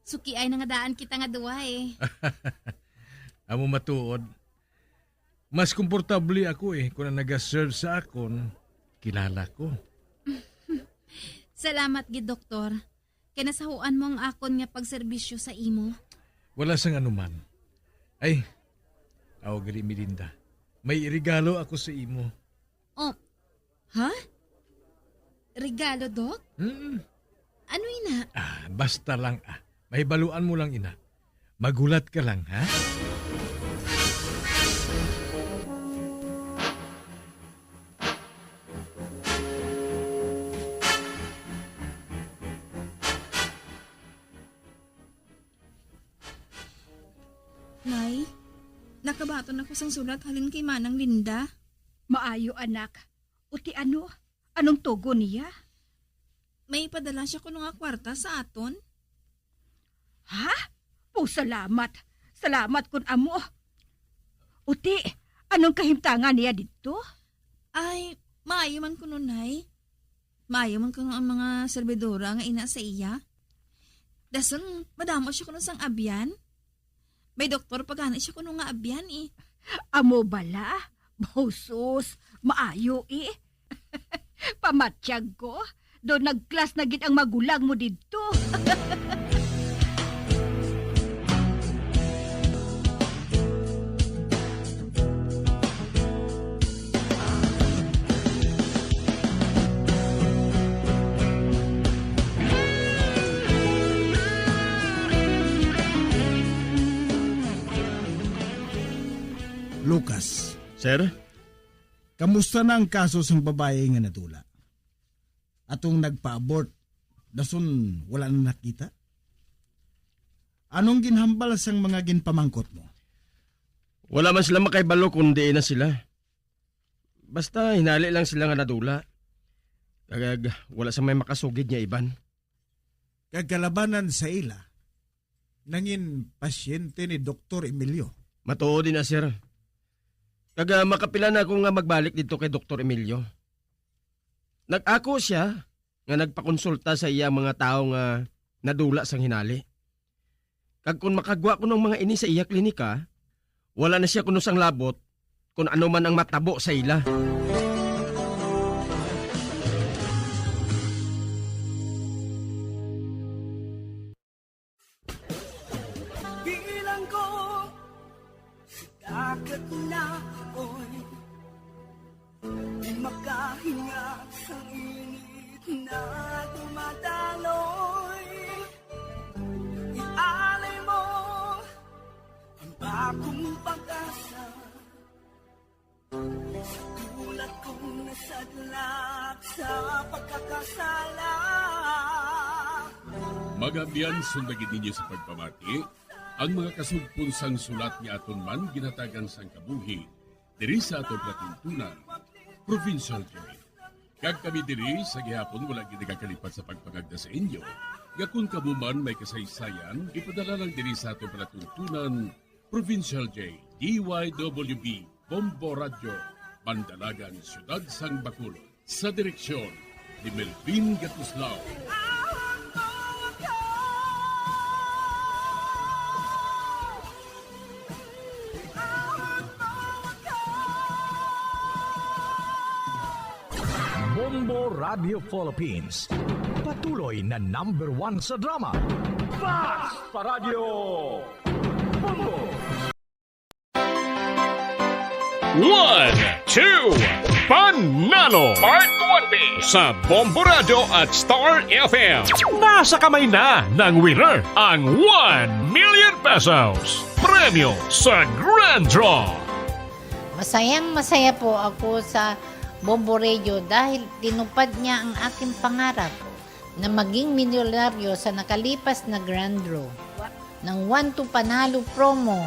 Sukiay na nga daan kita nga duwa, eh. Amo matuod. Mas komportable ako, eh, kung ang naga-serve sa akon, kilala ko. Salamat gid, doktor. Kay nasahuan mo ang akon nga pagserbisyo sa imo. Wala sang anuman. Ay, aw gali, Melinda. May regalo ako sa imo. Oh, ha? Regalo, Doc? Mm. Ano ina? Ah, basta lang, ah. Mahibaluan mo lang ina. Maghulat ka lang, ha? Nay, nakabaton ako sang sulat halin kay Manang Linda. Maayo, anak. Uti ano? Anong tugon niya? May ipadala siya kuno nga kwarta sa aton. Ha? Oh, salamat. Salamat kun amo. Uti, anong kahimtangan niya didto? Ay, maayo man kuno, Nay. Maayo man kuno ang mga serbidora nga ina sa iya. Dason, madamo siya kuno sang abyan. May doktor pa gani siya kuno nga abyan, eh. Amo bala? Bausos, maayo, eh. Pamatyag ko, do nag-class na gid ang magulang mo didto. Lucas. Sir? Kamusta na ang kaso sang babayi nga nadula? Atong nagpa-abort, dason wala na nakita? Anong ginhambal sang mga ginpamangkot mo? Wala man sila makahibalo kung diin na sila. Basta hinali lang sila nga nadula. Kag wala sa may makasugid nga iban. Kag kalabanan sa ila, nangin pasyente ni Doktor Emilio. Matuod ina, sir. Kag, ah, makapila na ako nga magbalik didto kay Doktor Emilio. Nag-ako sia nga nagpakonsulta sa iya mga tawo nga nadula sang hinali. Kag kon makagwa kuno ang mga ini sa iya klinika, wala na sia kuno sang labot kon ano man ang matabo sa ila. Bilang ko sa dagat na apoy, di makahinga sa init na dumadaloy. Ialay mo ang bagong pag-asa. Sa tulad kong nasadlak sa pagkakasala. Mga abyan, sundagi ninyo sa pagpamati ang mga kasugpon sang sulat nga aton man ginhatagan sang kabuhi diri sa aton palatuntunan, Provincial Joy. Kag kami diri sa gihapon wala gid nagakalipat sa pagpangagda sa inyo nga kon kamo man may kasaysayan, ipadala lang diri sa aton palatuntunan, Provincial J, D Y W B, Bombo Radyo, Mandalagan, Siyudad sang Bacolod. Sa direksyon ni Melvin Gatuslao. Bombo Radio Philippines. Patuloy na number one sa drama. Basta Radio Bombo! One, two, Panalo! Part twenty sa Bombo Radio at Star F M. Nasa kamay na ng winner ang one million pesos premyo sa Grand Draw. Masayang-masaya po ako sa Bombo Radio dahil tinupad niya ang aking pangarap na maging milyonaryo sa nakalipas na Grand Draw ng One to Panalo promo.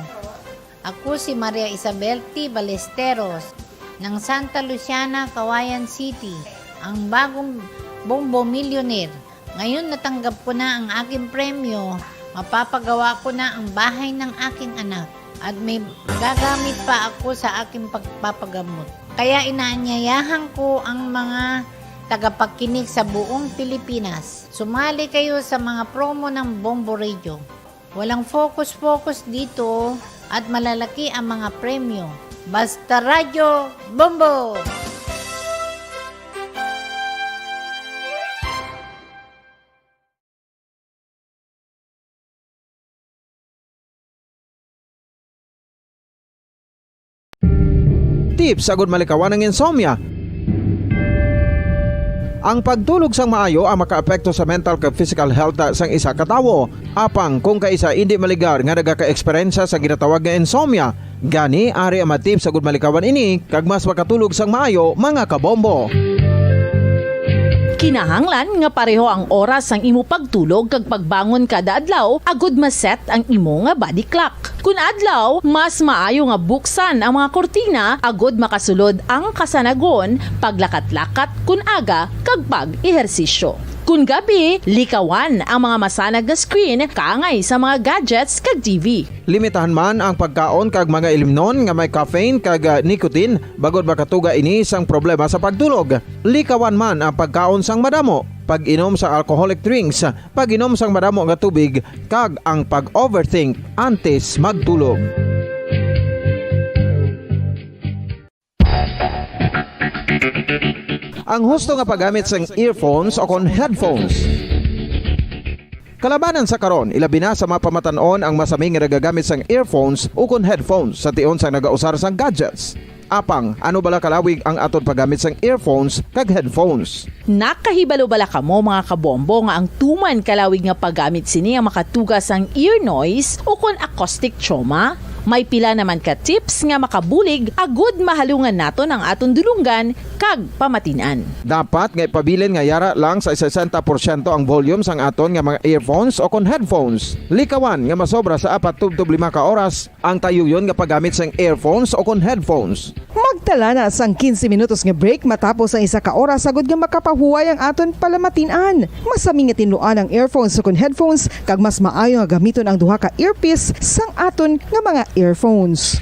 Ako si Maria Isabel T. Ballesteros ng Santa Luciana, Cauayan City, ang bagong Bombo Millionaire. Ngayon natanggap ko na ang aking premyo, mapapagawa ko na ang bahay ng aking anak, at may gagamit pa ako sa aking pagpapagamot. Kaya inaanyayahan ko ang mga tagapakinig sa buong Pilipinas. Sumali kayo sa mga promo ng Bombo Radio. Walang focus-focus dito at malalaki ang mga premyo. Basta Radyo Bombo! Tips agud malikawan ang insomnia. Ang pagtulog sang maayo ang makaapekto sa mental kag physical health sang isa ka tawo. Apang kung kaisa indi maligar nga nagaka-eksperyensya sa ginatawag nga insomnia, gani ari ang mga tips agud malikawan ini kag mas makatulog sang maayo, mga kabombo. Kinahanglan nga pareho ang oras sang imo pagtulog kag pagbangon kada adlaw agud ma-set ang imo nga body clock. Kun adlaw, mas maayo nga buksan ang mga kurtina agud makasulod ang kasanagon, paglakat-lakat kun aga, kag pag-ehersisyo. Kun gabi, likawan ang mga masanag nga screen kaangay sa mga gadgets kag T V. Limitahan man ang pagkaon kag mga ilimnon nga may caffeine kag, ah, nicotine, bangod makatuga ini sang problema sa pagtulog. Likawan man ang pagkaon sang madamo, pag-inom sa alcoholic drinks, pag-inom sang madamo nga tubig, kag ang pag-overthink antes magtulog. Ang husto nga paggamit sang earphones o kon headphones. Kalabanan sa karon, ilabi na sa mga pamatan-on ang masami nga nagagamit sang earphones o kon headphones sa tion sang nagausar sang gadgets. Apang, ano bala kalawig ang aton paggamit sang earphones kag headphones? Nakahibalo bala kamo, mga kabombo, nga ang tuman kalawig nga paggamit sini ang makatuga sang ear noise o kon acoustic trauma? May pila naman ka tips nga makabulig agud mahalungan naton ang aton dulonggan kag pamatin-an. Dapat nga ipabilin nga yara lang sa sesenta porsyento ang volume sang aton nga mga earphones o kon headphones. Likawan nga masobra sa apat tubtob lima ka oras ang tayuyon nga paggamit sang earphones o kon headphones. Magtala na sang quince minutos nga break matapos ang isa ka oras agud nga makapahuway ang aton palamatin-an. Masami nga tinluan ang earphones o kon headphones, kag mas maayo nga gamiton ang duha ka earpiece sang aton nga mga earphones.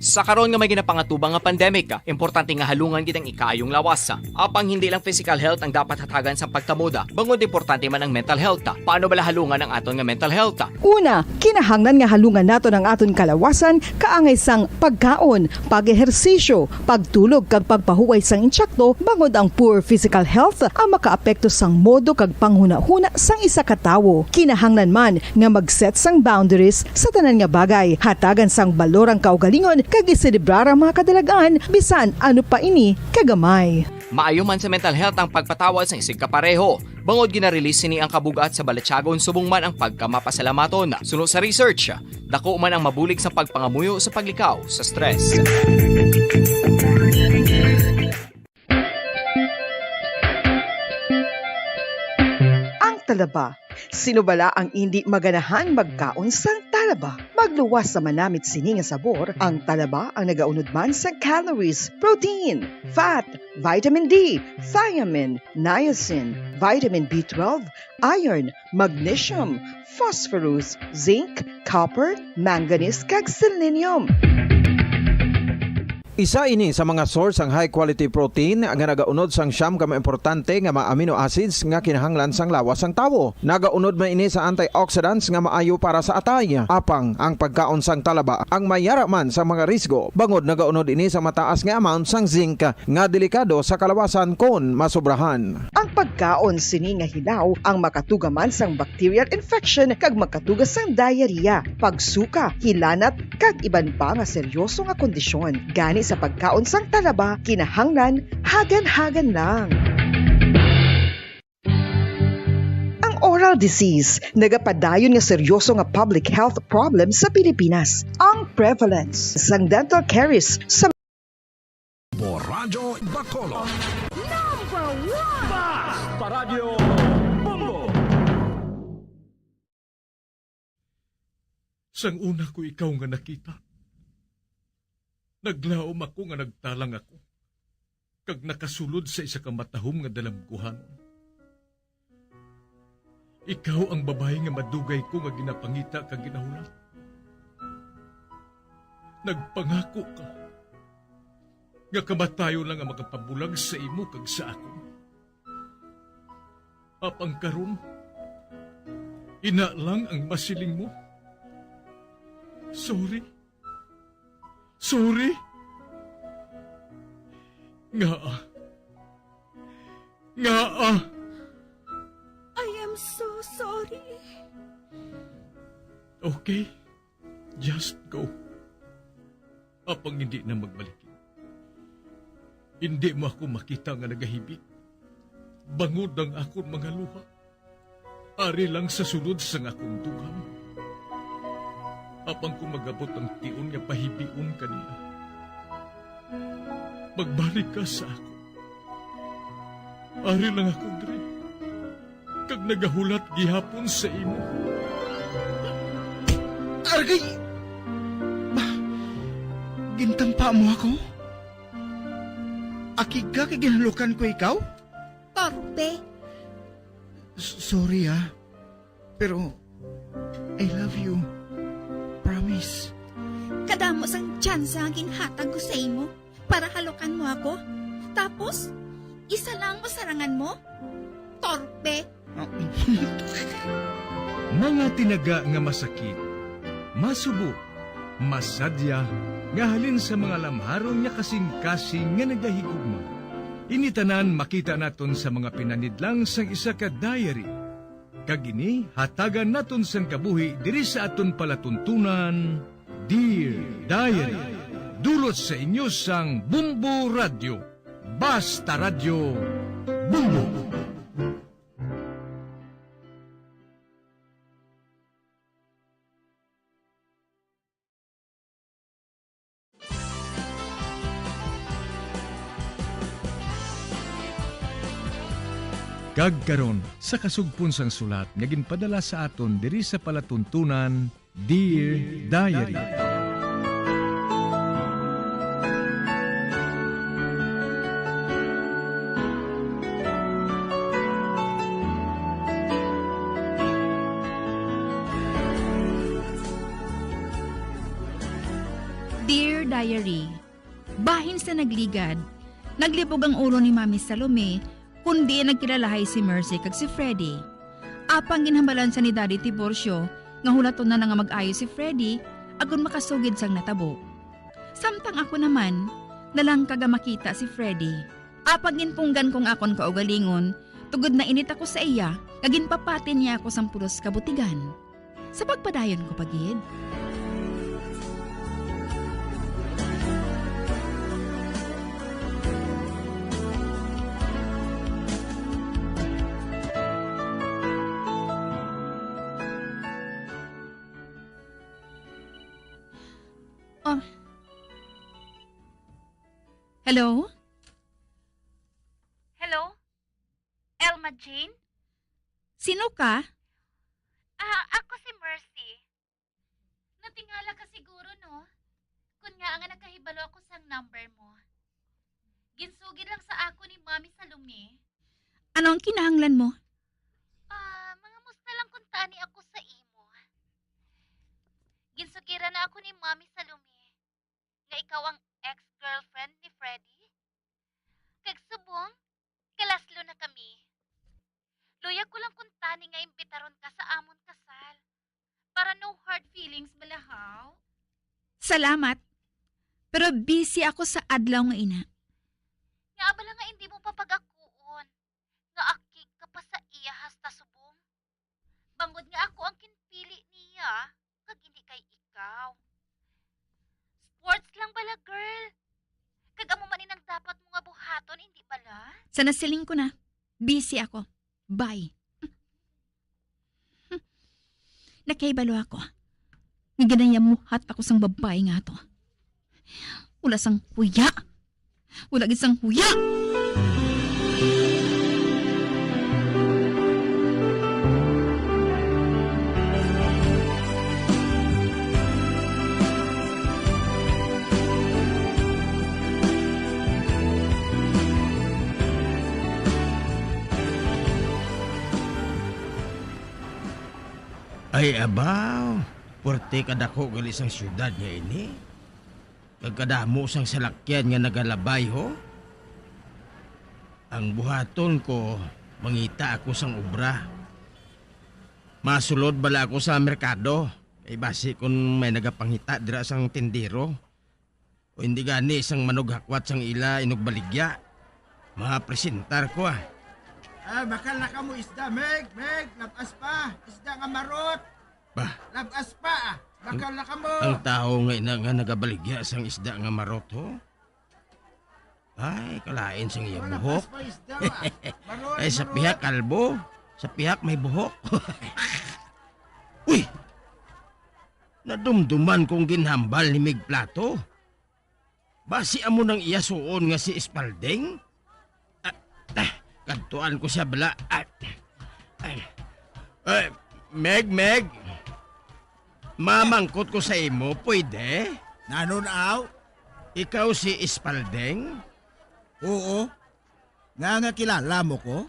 Sa karon nga may ginapangatubang nga pandemic, importante nga halungan gid ang ikaayong lawas. Apang hindi lang physical health ang dapat hatagan sang pagtamuda, bangod importante man ang mental health. Paano bala halungan ang aton nga mental health? Una, kinahanglan nga halungan naton ang aton kalawasan kaangay sang pagkaon, pag-ehersisyo, pagtulog kag pagpahuway sang insakto, bangod ang poor physical health ang makaapekto sang modo kag panghunahuna sang isa ka tawo. Kinahanglan man nga mag-set sang boundaries sa tanan nga bagay. Hatagan sang balor ang kaugalingon kag iselebrar ang mga kadalag-an, bisan ano pa ini kagamay. Maayo man sa mental health ang pagpatawad sang isigkapareho, bangod gina-release sini ang kabug-at sa balatyagon subong man ang pagkamapasalamaton. Suno sa research, dako man ang mabulig sang pagpangamuyo sa paglikaw sa stress. Ang talaba. Sino bala ang indi maganahan magkaon sang talaba? Magluwas sa manamit sini nga sabor, ang talaba ang nagaunod man sang calories, protein, fat, vitamin D, thiamine, niacin, vitamin B twelve, iron, magnesium, phosphorus, zinc, copper, manganese, kag selenium. Isa ini sa mga source sang high quality protein nga nagaunod sang siyam ka mga importante nga mga amino acids nga kinahanglan sang lawas sang tawo. Nagaunod man ini sa antioxidants nga maayo para sa atay. Apang ang pagkaon sang talaba ang mayara man sa mga risgo, bangod nagaunod ini sa mataas nga amount sang zinc nga delikado sa kalawasan kon masobrahan. Ang pagkaon sini nga hilaw ang makatuga man sang bacterial infection kag makatuga sang diarrhea, pagsuka, hilanat, kag iban pa nga seryoso nga kondisyon. Gani sa pagkaon sang talaba, kinahanglan hagan-hagan lang. Ang oral disease nagapadayon nga seryoso nga public health problem sa Pilipinas. Ang prevalence sang dental caries sa Radyo Bacolod. Number one! Basta Radyo Bombo! Sang una ko ikaw nga nakita, naglaom ako nga nagtalang ako, kag nakasulod sa isa ka matahom nga dalamguhanon. Ikaw ang babayi nga madugay ko nga ginapangita kag ginahulat. Nagpangako ka nga kamatayon lang ang makapabulag sa imo kag sa akon. Apang karon, ina lang ang masiling mo. Sorry. Sorry. Ngaa? Ngaa? I am so sorry. Okay. Just go. Apang hindi na magbalik. Hindi mo ako makita nga nagahibi. Bangod ang akon mga luha. Ari lang sa sulod sang akong dughan. Apang kung magabot ang tion nga pahibion ka niya, magbalik ka sa ako. Ari lang ako diri, kag nagahulat gihapon sa imo. Argay! Ba, gintampa mo ako? Akig ka kay ginhalukan ko ikaw? Torpe. S-, sorry, ah. Pero, I love you. Promise. Kadamo sang tsansa nga ginhatag ko sa imo para halukan mo ako. Tapos, isa lang ang masarangan mo? Torpe. Mga tinaga nga masakit, masubo, masadya, nga halin sa mga lamharon nga kasing-kasing nga nagahigugma. Ini tanan makita naton sa mga pinanidlang sang isa ka diary. Kag ini hatagan naton sang kabuhi diri sa aton palatuntunan, Dear Diary. Dulot sa inyo sang Bombo Radyo. Basta Radyo, Bombo! Kag karon, sa kasugpon sang sulat nga ginpadala sa aton diri sa palatuntunan, Dear Diary. Dear Diary, bahin sa nagligad, naglibog ang ulo ni Mami Salome, kundi nagkilalahay si Mercy kag si Freddy. Apang ginhambalan sa ni Daddy Tiburcio nga hulaton na lang nga mag-ayo si Freddy agod makasugid sang natabo. Samtang ako naman, nalangka nga makita si Freddy. Apang ginpunggan ko ang akon kaugalingon, tungod nainit ako sa iya, nga ginpapati niya ako sang pulos kabutigan. Sa pagpadayon ko pa gid. Oh. Hello? Hello? Elma Jane? Sino ka? Ah, ako si Mercy. Natingala ka siguro, no? Kun ngaa nga nakahibalo ako sang number mo. Ginsugid lang sa ako ni Mami Salome. Ano ang kinahanglan mo? Ah, mangamusta lang kuntani ako sa imo. Ginsugiran na ako ni Mami Salome nga ikaw ang ex girlfriend ni Freddy? Kag subong, kalaslo na kami. Luyag ko lang kuntani nga imbitaron ka sa amon kasal, para no hard feelings bala, haw? Salamat, pero busy ako sa adlaw nga ina. Nga bala nga hindi mo pa pagakuon nga akig ka pa sa iya hasta subong? Bangod nga ako ang ginpili niya, kag hindi kay ikaw. Sports lang bala, girl. Kag amo man ni nang dapat mo nga buhaton, hindi bala? Sa nasiling ko na, busy ako. Bye. Nakahibalo ako nga ginayamuhat ako sang babayi nga ato. Wala sang huya. Wala gid sang huya. Ay, abaw, puwerte kadako gali sang siyudad nga ini. Kag kadamo sang salakyan nga nagalabay, ho. Ang buhaton ko, mangita ako sang obra. Masulod bala ako sa merkado, kay basi kon may nagapangita dira sang tindero, o hindi gani sang manughakwat sang ila inugbaligya, mapresentar ko, ah. Ah, bakal na kamo isda, Meg, Meg, labas pa, isda nga marot. Bah, labas pa, ah. Bakal na kamo. Ang tawo nga ina nga nagabaligya sang isda nga marot, ho? Ay, kalain sang iya buhok. Labas pa isda, ah. Marot, ay, sa marot. Pihak kalbo, sa pihak may buhok. Uy! Nadumduman kong ginhambal ni Mig Plato. Basi amo nang iya suon nga si Espalding? Ah, ah, kadtuan ko siya bala. Ah, ah. Eh, Meg, Meg. Mamangkot ko sa imo, pwede? Nanon, aw? Ikaw si Espalding? Oo. Nga, nga kilala mo ko?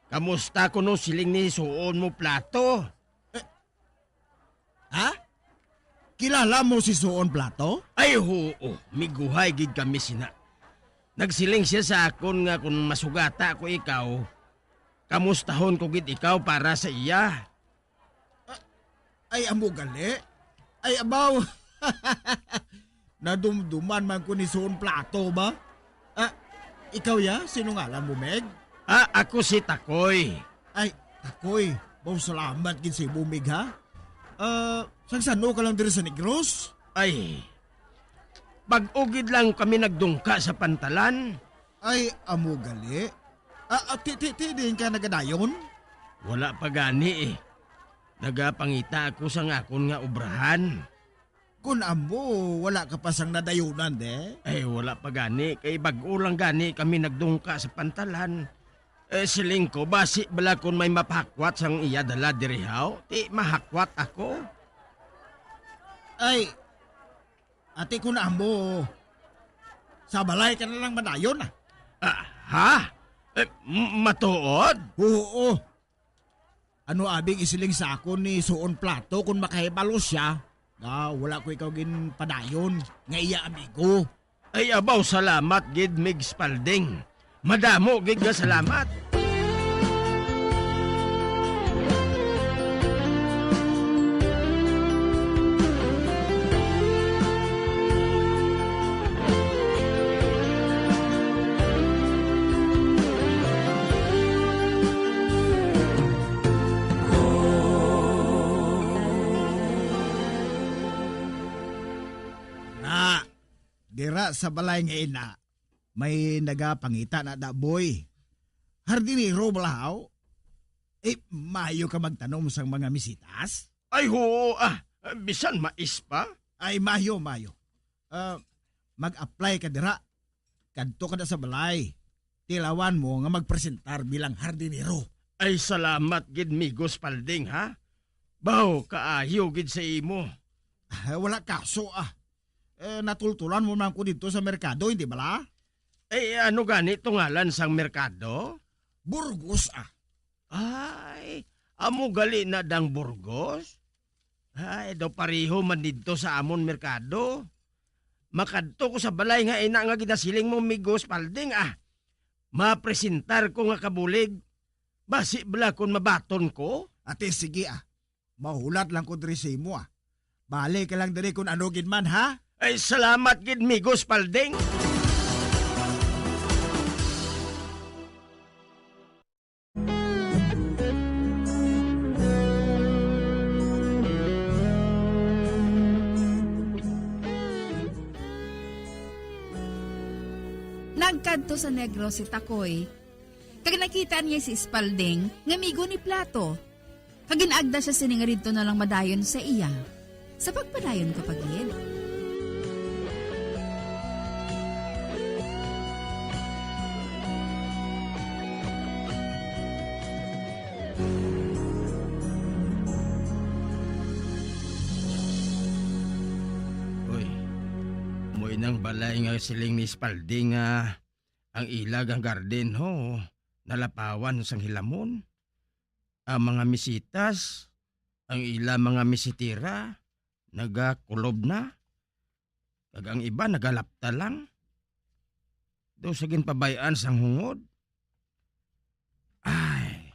Kamusta kuno siling ni suon mo Plato? Eh, Ha? Kilala mo si Suon Plato? Ay, huo, miguhay gid kami sina. Nagsiling siya sa akon nga kon masugata ko ikaw, kamustahon ko gid ikaw para sa iya. Ah, ay, amo gali? Ay, abaw. Nadumduman man ko ni Suon Plato ba? Ah, ikaw ya? Sino ngalan mo, Meg? Ah, ako si Takoy. Ay, Takoy, baw salamat gid sa imo, Meg, ha? Ah, sang sano ka lang diri sa Negros? Ay, bag-o gid lang kami nagdungka sa pantalan. Ay, amo gali? Ah, ah, ti, ti, ti, diin ka nagadayon? Wala pa gani, eh. Nagapangita ako sang akon nga obrahan. Kon amo, wala ka pa sang nadayunan, de? Eh, wala pa gani, kay bag-o lang gani kami nagdungka sa pantalan. Eh, siling ko, basi bala kon may mapahakwat sang iya dala diri, haw? Ti mahakwat ako. Ay, ati, kon amo, sa balay ka na lang madayon, ah. Ah, ha? Eh, m-, matuod? Oo. Ano abi ang isiling sa akon ni Suon Plato kon makahibalo sia nga wala ko ikaw ginpadayon nga iya amigo? Ay, abaw, salamat gid, Mig Spalding. Madamo gid nga salamat. Na, dira sa balay nga ina, may nagapangita na da, boy. Hardinero bala, haw? Eh, mayo ka magtanom sang mga misitas? Ay, huo, ah, bisan mais pa? Ay, mayo, mayo. Ah, mag-apply ka dira. Kadto ka na sa balay. Tilawan mo nga magpresentar bilang hardinero. Ay, salamat gid, Migo Spalding, ha? Baw, kaayo gid sa imo. Ah, wala kaso, ah. Eh, natultulan mo man ko didto sa merkado, hindi bala? Eh, ano gani to ngalan sang merkado? Burgos, ah. Ay, amo gali na dang Burgos? Ay, daw pareho man didto sa amon merkado. Makadto ko sa balay nga ina nga ginasiling mo, Migo Spalding, ah. Mapresentar ko nga kabulig. Basi bala kon mabaton ko? Ate, sige, ah. Mahulat lang ko diri sa imo, ah. Balik ka lang diri kon ano gid man, ha? Ay, salamat gid, Migo Spalding. Nagkadto sa Negros si Takoy, kag nakita niya si Spalding nga migo ni Plato, kag gin-agda siya sini nga didto na lang madayon sa iya, sa pagpadayon ka pa gid. Uy, amo inang balay nga siling ni Spalding nga ang ila nga garden, ho, nalapawan sang hilamon. Ang mga misitas, ang ila mga misitira, nagakulob na, kag ang iba nagalapta lang. Daw sa ginpabay-an sang hungod. Ay,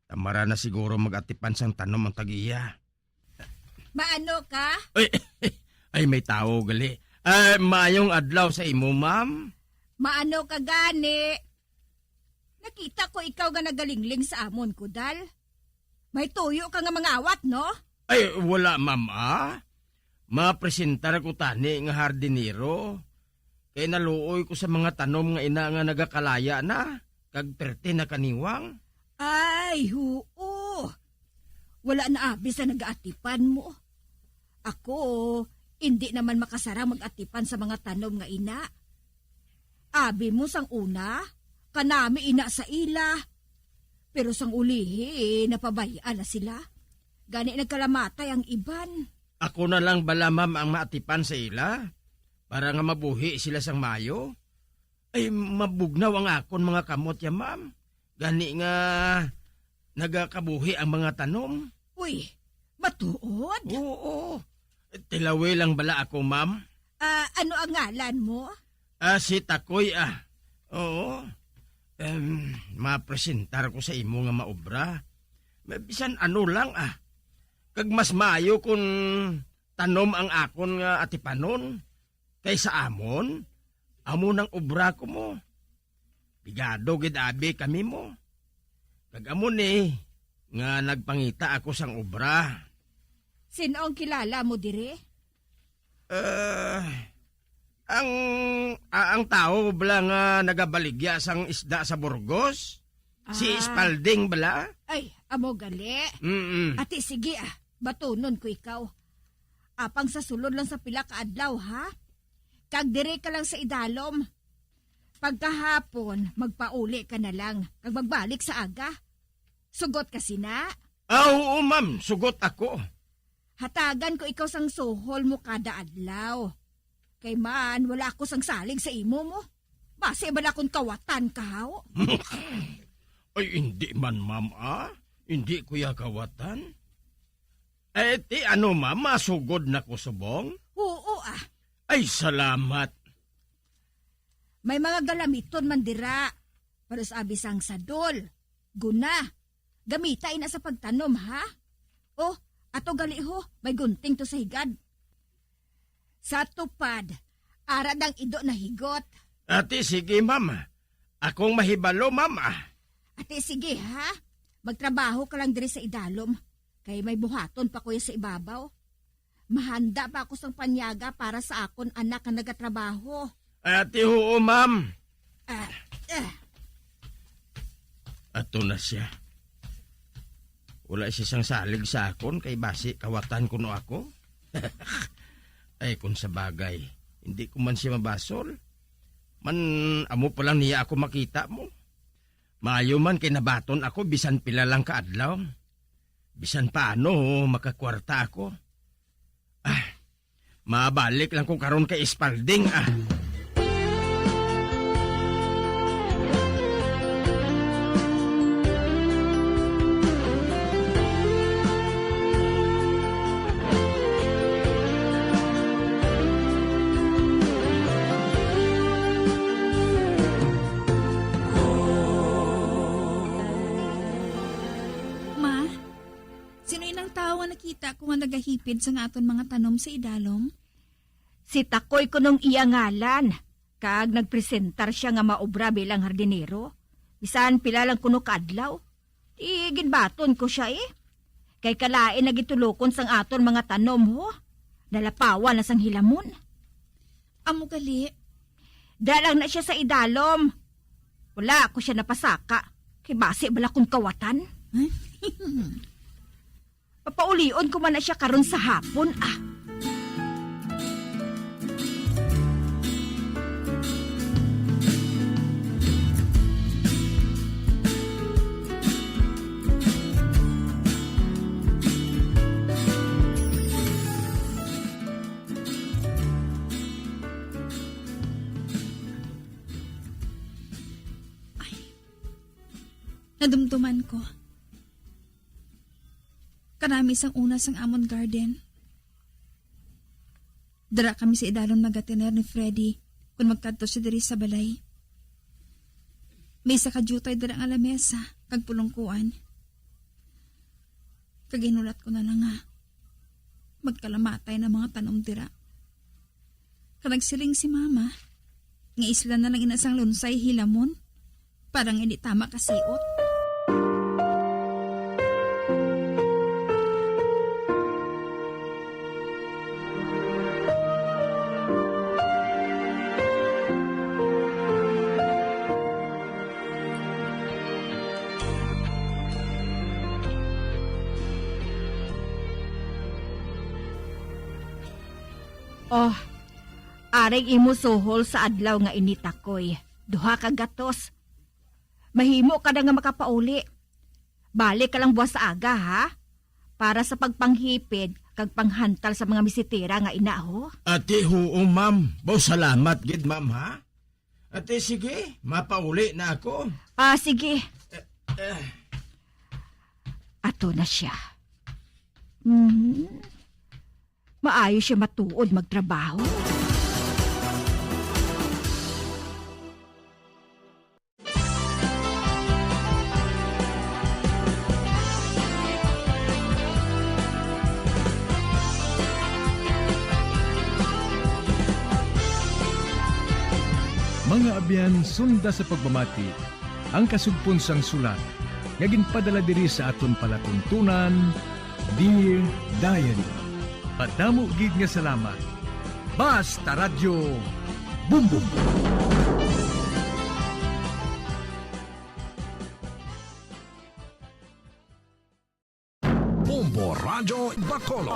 tamara na siguro mag-atipan sang tanom ang tag-iya. Maano ka? Ay, ay, may tawo gali. Ay, maayong adlaw sa imo, ma'am. Maano ka gani? Nakita ko ikaw nga nagalingling sa amon, Kudal. May tuyo ka nga mangawat, no? Ay, wala, ma'am, ah. Mapresentar ko tani nga hardinero. Kay naluoy ko sa mga tanom nga ina nga nagakalaya na, kag perte na kaniwang. Ay, huo. Wala na abi sa nagaatipan mo. Ako, indi naman makasarang mag-atipan sa mga tanom nga ina. Abi mo sang una, kanami ina sa ila. Pero sang ulihi, napabay-an na sila. Gani nagkalamatay ang iban. Ako na lang bala, ma'am, ang maatipan sa ila, para nga mabuhi sila sang maayo? Ay, mabugnaw ang akon mga kamot ya, ma'am. Gani nga nagakabuhi ang mga tanom. Uy, matuod? Oo. Tilawi lang bala ako, ma'am. Ah, ano ang ngalan mo? Ah, si Takoy, ah. Oo. Em, mapresentar ko sa imo nga maobra. Bisan ano lang, ah. Kag mas maayo kon tanom ang akon nga atipanon kaysa amon, amo nang obra ko mo. Pigado gid abi kami mo. Kag amo ni nga nagpangita ako sang obra. Sin-o ang kilala mo diri? Eh, ang, a-, ang tawo bala nga nagabaligya sang isda sa Burgos? Si Ah. Spalding bala? Ay, amo gali. Mm-mm. Ati, sige, ah, batunon ko ikaw. Apang sa sulod lang sa pila ka adlaw, ha? Kag diri ka lang sa idalom. Pagkahapon, magpauli ka na lang, kag magbalik sa aga. Sugot ka sina? Ah, oo, ma'am. Sugot ako. Hatagan ko ikaw sang suhol mo kada adlaw. Kay man, wala ako sang salig sa imo mo. Basi bala kon kawatan ka, haw? Ay, hindi man, ma'am, ah. Hindi ko ya kawatan. Eh, ti ano, ma'am, masugod na ko subong? Oo, ah. Ay, salamat. May mga galamiton man dira. Pero sa abi sang sadol, guna, gamita ina sa pagtanom, ha? Oh, ato gali ho, may gunting to sa higad. Sa tupad, ara dang ido na higot. Ati, sige, ma'am. Akong mahibalo, ma'am, ah. Ati, sige, ha? Magtrabaho ka lang diri sa idalom, kay may buhaton pa ko ya sa ibabaw. Mahanda pa ako sang panyaga para sa akon anak nga nagatrabaho. Ati, huo, ma'am. Ah, ah. Ato na siya. Wala siya sang salig sa akon kay basi kawatan kuno ako. Ay, kung sa bagay, hindi ko man siya mabasol. Man, amo pa lang niya ako makita mo. Maayo man kay nabaton ako bisan pila lang ka adlaw. Bisan paano, makakwarta ako. Ah, mabalik lang ko karon kay Espalding, ah. Nakita ko nga nagahipid sa nga aton mga tanom sa idalom. Si Takoy kunong iya ngalan, kag nagpresentar siya nga maobra bilang hardinero. Bisan pila lang kuno ka adlaw. Di ginbaton ko siya, eh. Kay kalain na gitulokon sang aton mga tanom, ho. Nalapawan na sang hilamon. Amo gali. Da lang na siya sa idalom. Wala ko siya napasaka. Kay basi bala kung kawatan. Papaulion ko man na siya karon sa hapon, ah. Ay, nadumduman ko. Kanami sang una sang amon garden. Dira kami sa idalom nagatener ni Freddy kon magkadto siya diri sa balay. May isa ka diutay dira nga lamesa kag pulongkuan. Kag ginulat ko na lang nga magkalamatay na mga tanom dira. Kag nagsiling si Mama nga isla na lang ina sang lunsay hilamon para nga hindi tama kasiot. Oh, aring imo suhol sa adlaw nga ini, Takoy. Duha ka gatos. Mahimo ka na nga makapauli. Balik ka lang buwas sa aga, ha? Para sa pagpanghipid kag panghantal sa mga misitira nga ina, ho. Ati, huo, ma'am. Baw, salamat gid, ma'am, ha? Ati, sige, mapauli na ako. Ah, sige. Eh, eh. Ato na siya. Hmm. Maayo siya matuod magtrabaho. Mga abyan, sunda sa pagpamati ang kasugpon sang sulat nga ginpadala diri sa aton palatuntunan, Dear Diary. Madamo gid nga salamat. Basta Radyo, Bumbong. Bombo Radyo Bacolod.